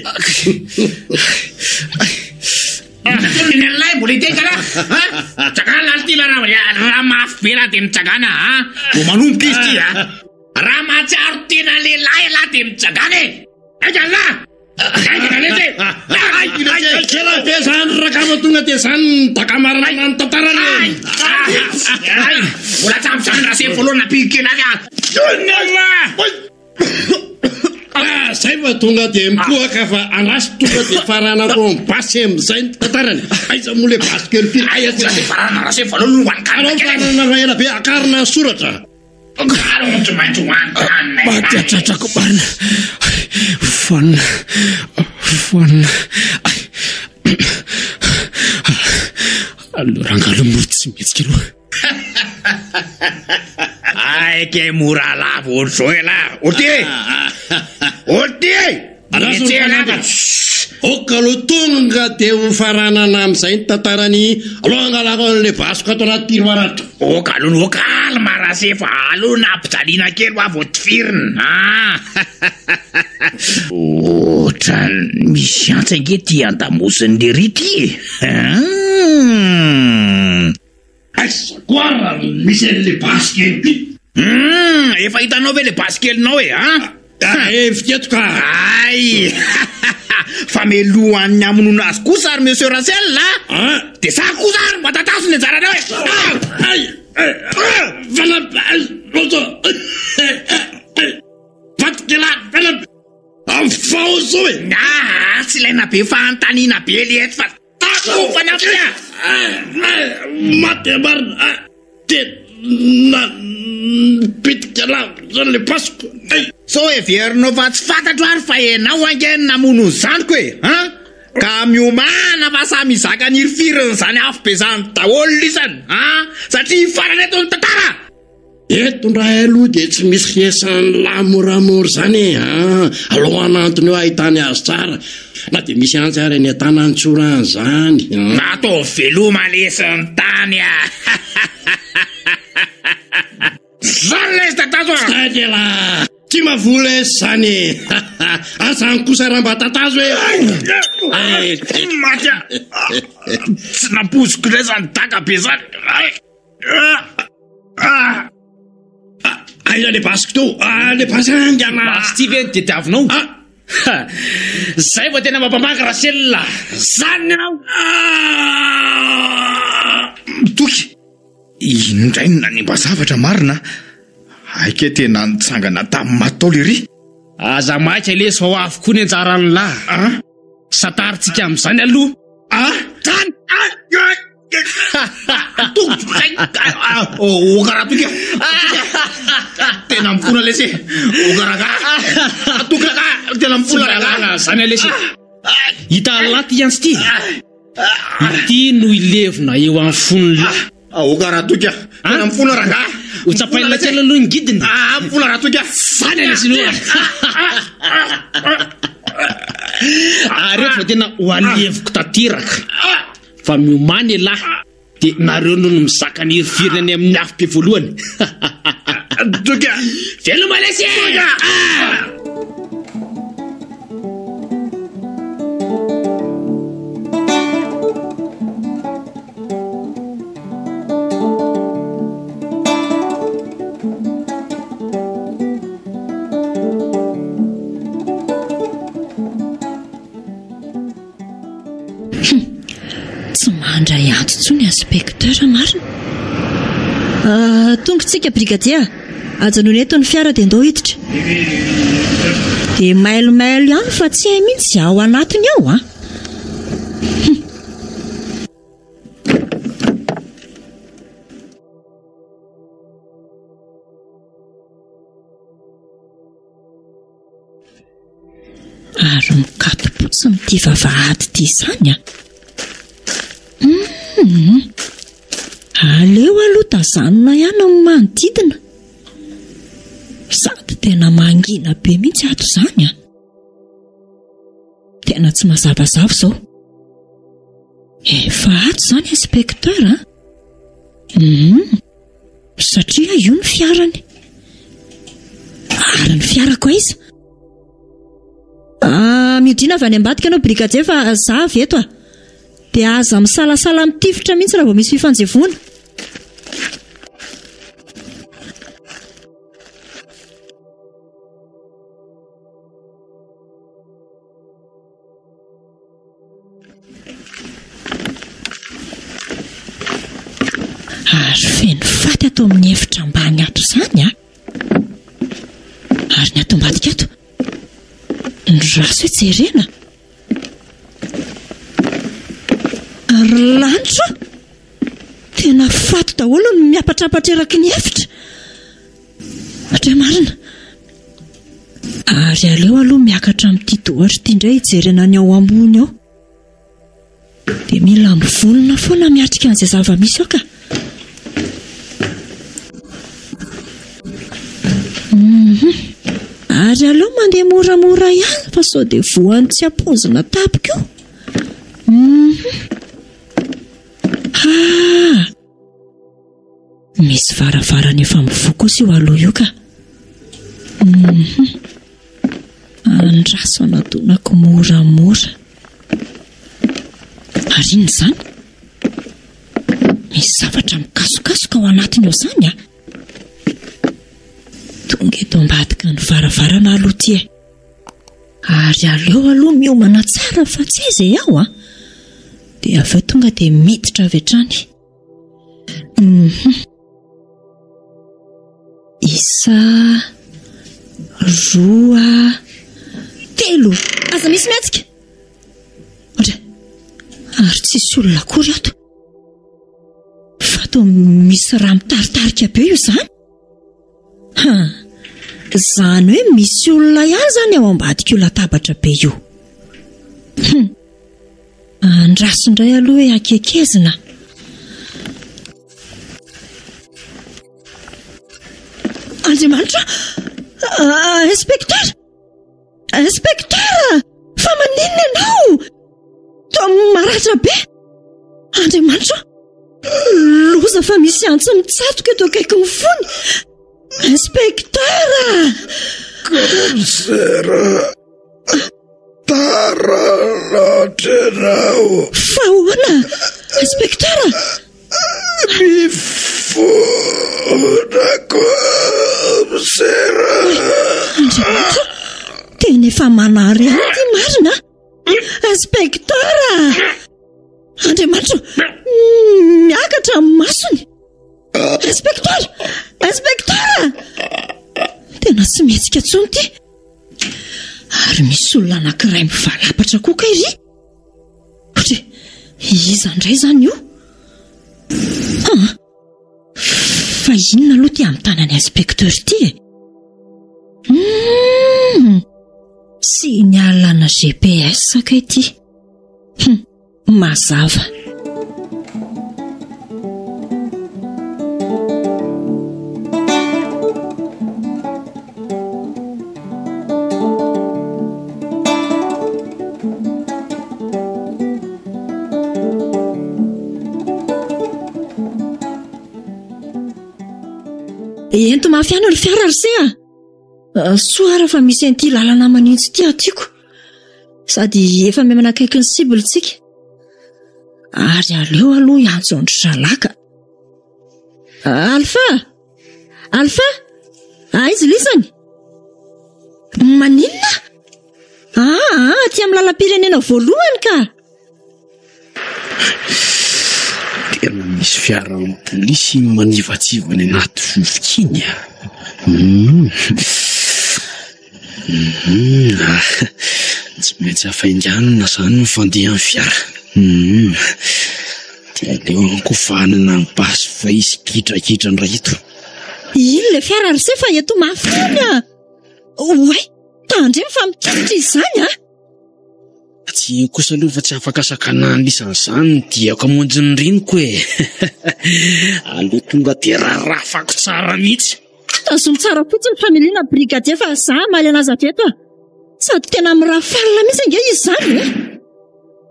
Ny an'ilay mbola hiteny kala. Ha? Tsagana laly ty la raha mafy be raha dia mitsangana ha. Vao manomboka izy ty ha. Raha mahatsiaro tena lehilahy ialahy dia mitsangàna e! Haingana lahy! Haingana letsy e! Ay, ay, ay, Kela be zany rakama tonga dia zany ny dakamarina ny tantarany e! Ay, mbola tsy ampy zany raha voalohany nampiako kely azy ah! Ah, zay fa tonga dia mipoaka fa andraso tonga dia faranako amin'ny basy amin'izay ny tantarany. Aiza moa le basy kely ty? Aiza tonga dia faranana raha voalohany ho an-karina Alao faranana fa ela be akarina ny soratra. Maty hatratrako marina. Vanona. Vanona. Aleo rangahy aloha mora tsy mihetsika aloha. Ay ke mora lavo ohatr'izao ialahy. Oty e! Oty e! Andraso ny fanamby. Ok aloha tonga dia ho faranana amin'izay ny tantarany. Aleo hangalako an'ilay basiko ato anaty tiroir ato. Ok aloha no calme Rasefo, aloha nampijaliana kely hoa vao tifirina ah. Ohatran'ny misy antsy ange ty andamosin'i Lery ty e. Hum. Aiza koa ary no misy an'ilay basy kely ity? Hum, efa hitanao ve le basy kelinao e, an? Ah, hevitra eto ka! Ay! Fa melohan'ny hamonoana azy kosa ary Monsieur Rachel a! An? Dia za kosa ary mba tatazo ny anjaranao e! Ah! Ay! Ay! Ah! Fanamby! Ay! Loza! Ay! Vatikela! Fanamby! Afaho zao e! Ah, tsy ilaina be fanontaniana be le eto fa Tako fanampiny a! Maty marina tena nipitika lavitra le basiko. Sao heverinao fa tsy fantatro ary fa ianao ange no namono ny zandriko e! An! Ka miomàna fa samy hizaka ny hirifirin'izany afobe izany daholo lisany an! Satria hifarana eto ny tantara! Eto ndray aloha dia tsy misy fiesan'lah moramora izany e an! Alao hanantona eo ahitany azy tsara na dia misy antsy ary eny an-tanany tsy ho an'izany an! Ataovy veloma lesy ny tany a! Zany lesy tatazo a! Tsy taitra elah! Tsy mavoa lesy izany e! Ary izany kosa raha mba tatazo e! Maty a! Tsy nampoiziko indray izany daka be izany! Ah! Aiza le basiko teo? Ah, le basy haingana! Basy ty ve no tediavinao? Ah! Ha! Zay vao tena mampamaky Rachel! Zany aho! Ah! Toky! Iny indray no nanimba zavatra marina a! Hay kay tena nitsangana tamin'ny maty tao lery! Aza maika lesy fa ho avy koa ny anjaran'lah! Ah! Santarintsika amin'izany aloha! Ah! Zany! Ah! Tongotra! Oh, karaha toky! Mifona lesy e. Oka rangahy. Toky rangahy. Tena mifona rangahy. Zany lesy. Hita lahy ty antsy ty. Ity no hilevina eo amin'ny fon'ny lahy. Aoka raha toky a. Tena mifona rangahy. Ho tsapaina kely aloha ny gidiny. Ah, mifona raha toky a. Zany lesy aloha. Ary eto vao tena ho aleviko tanteraka. Fa miomàna ialahy. Dia nareo no mizaka ny hirifiry any amin'ny afobe voalohany. Toky a! Veloma lesy e! Toky a! Hum, tsy mandray antso intsony inspecteur marina. Ah, tonga tsika brigadier. Ajanony eto ny fiara dia ndao hiditra. Dia mailomailo ihany fa tsy hay mihitsy izay ao anatiny ao an. Hum. Ary mikato-potsiny ity vavahady ity izany an! Hum! Aleo aloha tazanina ihany ny manodidina. Sady tena mangina be mihitsy ato izany an! Tena tsy mazavazava izao. Efa ato izany inspecteur an! Hum! Satria io ny fiarany. Ary ny fiarako aiza? Ah, miodina avy any ambadika ianao brigadier fa za avy eto ah. Dia aza misalasala mitifitra mihitsy raha vao misy fifanjevoana. Ary feno faty ato amin'ny efitra ambany ato izany a! Ary ny ato ambadika ato, ny raso hoe jerena. Ary lanitra! Tena faty daholo ny miapatrapatra eraky ny efitra. Hatray marina. Ary aleo aloha miakatra amin'ity tohatra ity indray hijerena ny ao ambony ao. Dia mila mivonona foana miatrika an'izay zava-misy ao ka. Mhm. Ary aleo mandeha moramora ihany fa sao dia voan'ny tsy ampoizina tampoka io. Mhm. Ha! Misy varavarana efa mivoha kosa io aloha io ka. Mhm. Andraso anadonako moramora. Ary inona izany? Misy zavatra mikasokasoka ao anatiny ao izany a. Tonga eto ambadika ny varavarana aloha ity e. Ary aleo aloha miomana tsara fa tsy aiza e ao a. Dia avy eo tonga dia miditra avy hatrany. Mhm. Isa roa telo. Aza misy mihetsika. Ohatra. Ary tsisy olona akory ato. Fa toa misy raha mitaritarika be io izany. Ha. Izany hoe misy olona ihany izany ao ambadik'io latabatra be io. Hum. Andraso indray aloha hoe akekezina. Andriamanitra! Ah, inspecteur! Inspecteur! Fa maninona ianao? Toa maratra be! Andriamanitra! Loza fa misy antsy mitsatoka eto akaikin'ny fony! Inspecteur! Commissaire! Tara loatra ianao. Fa ahoana, inspecteur? Mifona commissaire. Andriamanitra, tena efa manary ihany ity marina. Inspecteur! Andriamanitra, miakatra ny masony. Inspecteur! Inspecteur! Tena tsy mihetsika intsony ity. Ary misy olona anankiray mivalapatra koa kay ry. Ohatry iza indray izany io? Ah, fa inona aloha ity amin'ny tanan'ny inspecteur ity e? Tsy nialana GPS kay ity. Hum, mazava. Ento mafy ihany ny fiara ry se a! Soa ara fa misy an'ity lalana manintsy ity atiako. Sady efa miha-manakaiky ny cible tsika. Ary aleo aloha hiantso an-dry zalahy ka. Alpha! Alpha! Aiza lisany? Maninona? Aa, aty amin'ny lalam-pirenena voalohany ka! Tena misy fiaran'ny polisy manivatsiva any anaty vovoka iny a. Hum. Hum. Tsy maintsy hafainganina izany ny fandehan'ny fiara. Hum. Dia aleo ankofanina ny basy fa hisy gidragidra indray eto. Iny ilay fiara ry se fa eto mafy ihany a! Oay, tandremo fa mitifitra izy izany a! Tsy iny kosa aloha fa tsy afaka sakanan'ny isan'izany ny diako hamonjy ny reniko e! Aleo tonga dia rarafako tsara mihitsy. Tazomy tsara fotsiny familiana brigadier fa za hamaly anazy avy eto a! Sady tena mirafalina mihitsy ange izy izany e!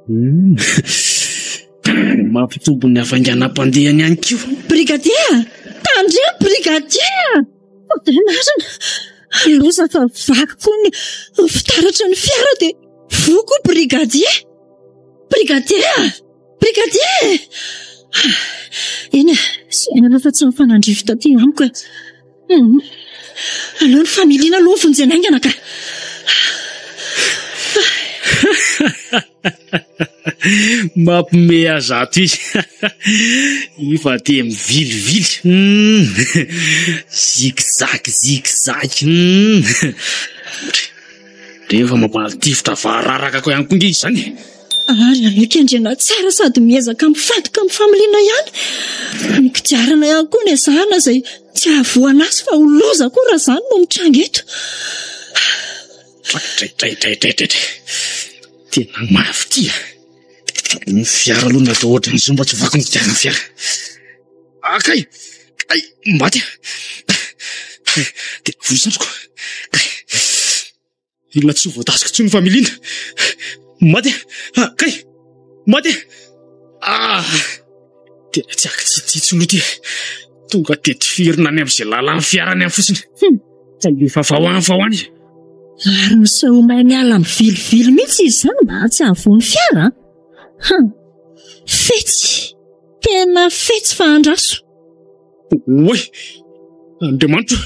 Hum. Mampitombo ny hafainganam-pandehany ihany koa. Brigadier! Tandremo brigadier! Ampianarina! Loza fa vaky koa ny fitaratry ny fiara dia voa koa brigadier! Brigadier! Brigadier! Eny e, saina aloha fa tsy mifanandrify taty amiko e. Hmm. Aleo ny familiana aloha vonjena haingana ka. Mampime ahy zato izy. Io fa dia mivilivily. Hmm. Zigzag zigzag. Hmm. Rehefa mamaly tifitra vahararaka ko ihany koa nge izy izany e. Ary aleo kendrena tsara sady miezaka mifantoka amin'ny familiana ihany. Ny kodiarana ihany koa no ezahana izay tsy hahavoana azy fa ho loza koa raha izany no mitranga eto. Traitraitraitraitraitrai. Tena mafy ity a. Ny fiara aloha natao ohatran'izao mba tsy ho vaky ny kodiaran'ny fiara. Ah, kay! Kay! Maty aho. Tena voa satroko. Kay! Olona tsy ho voatasiko intsony ny familiana. Maty aho. Ah, kay! Maty aho. Ah! Tena tsy aky-tsy ity intsony ity. Tonga dia tifirina any amin'izay lalan'ny fiara any fotsiny. Tsy alefa vao any vao any. Ary miseho mahay miala mivilivily mihitsy izy izany mba tsy hahavoa ny fiara an! Hum! Fetsy! Tena fetsy fa andraso! Oay! Andriamanitra!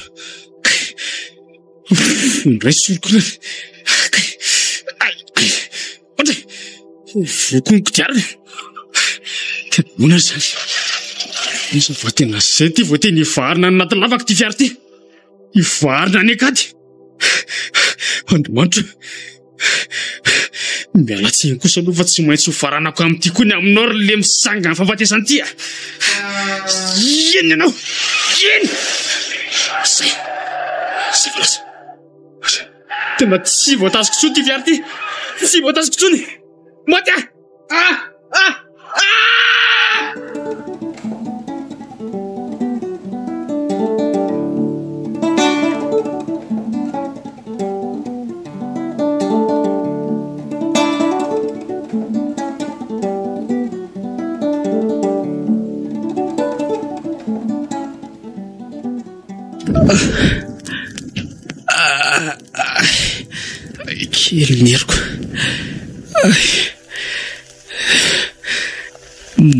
Indray soroko ireny! Ay! Ay! Andry! Voako ny kodiarana! Tena ahoana ary izany? Iza vao tena izay ity vao tena hivarina any anaty lavaka ity fiara ity! Hivarina any an-kady! Andriamanitra! Miala tsiny kosa aloha fa tsy maintsy ho faranako amin'ity koa ny aminao ry le misanga ny fahafatesana ity a! Eny ianao! Eny! Zay! Zay fa lasa! Tena tsy voatazoko intsony ity fiara ity! Tsy voatazoko intsony! Maty aho! Ah! Ah! Ah! Kely ny heriko.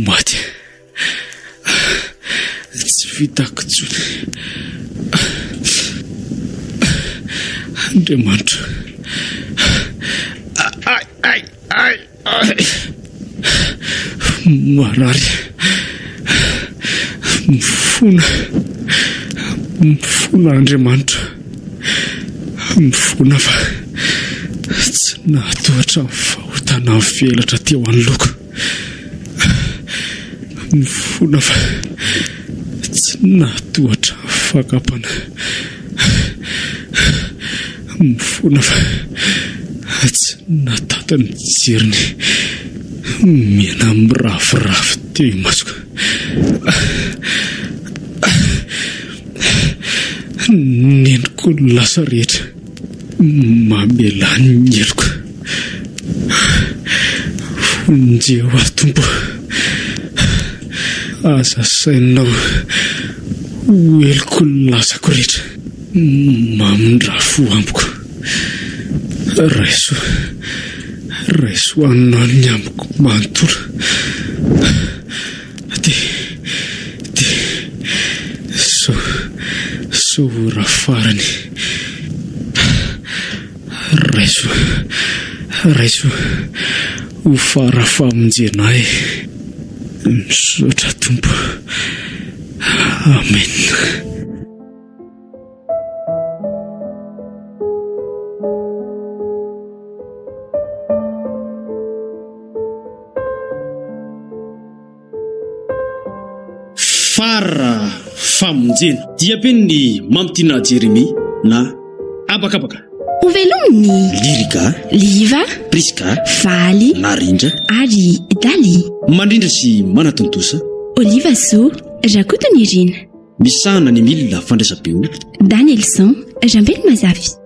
Maty. Tsy vitako intsony. Andriamanitra. Ay, ay, ay, ay. Marary. Mifona. Mifona Andriamanitra. Mifona fa tsy nahatohatra ny fahotana nivelatra teo anoloako. Mifona fa tsy nahatohatra ny fakam-panahy. Mifona fa. Tsy nahatanty ny nijery ny mena miraviravy teo imasoko. Neniko ny lasa rehetra. Mamelà ny heloko. Vonjeo aho Tompo. Aza asainao ho heloko ny lasako rehetra. Mamindrà fo amiko. Raiso, raiso ho anao ny amiko manontolo. Dia, dia, sao, sao ora farany. Raiso, raiso ho fara famonjena ahy. Misaotra Tompo. Amen. Fara famonjena. Diam-penin'i Mamitiana Jeremie na Habakabaka. Ho velominy. Lyrika. Liva. Prisca. Valy. Narindra. Ary Dali. Mandrindra sy manatontosa. Oliva Zo. Rakotonirina. Misahana ny milina fandraisam-peo. Danielson. Rambelomazafy.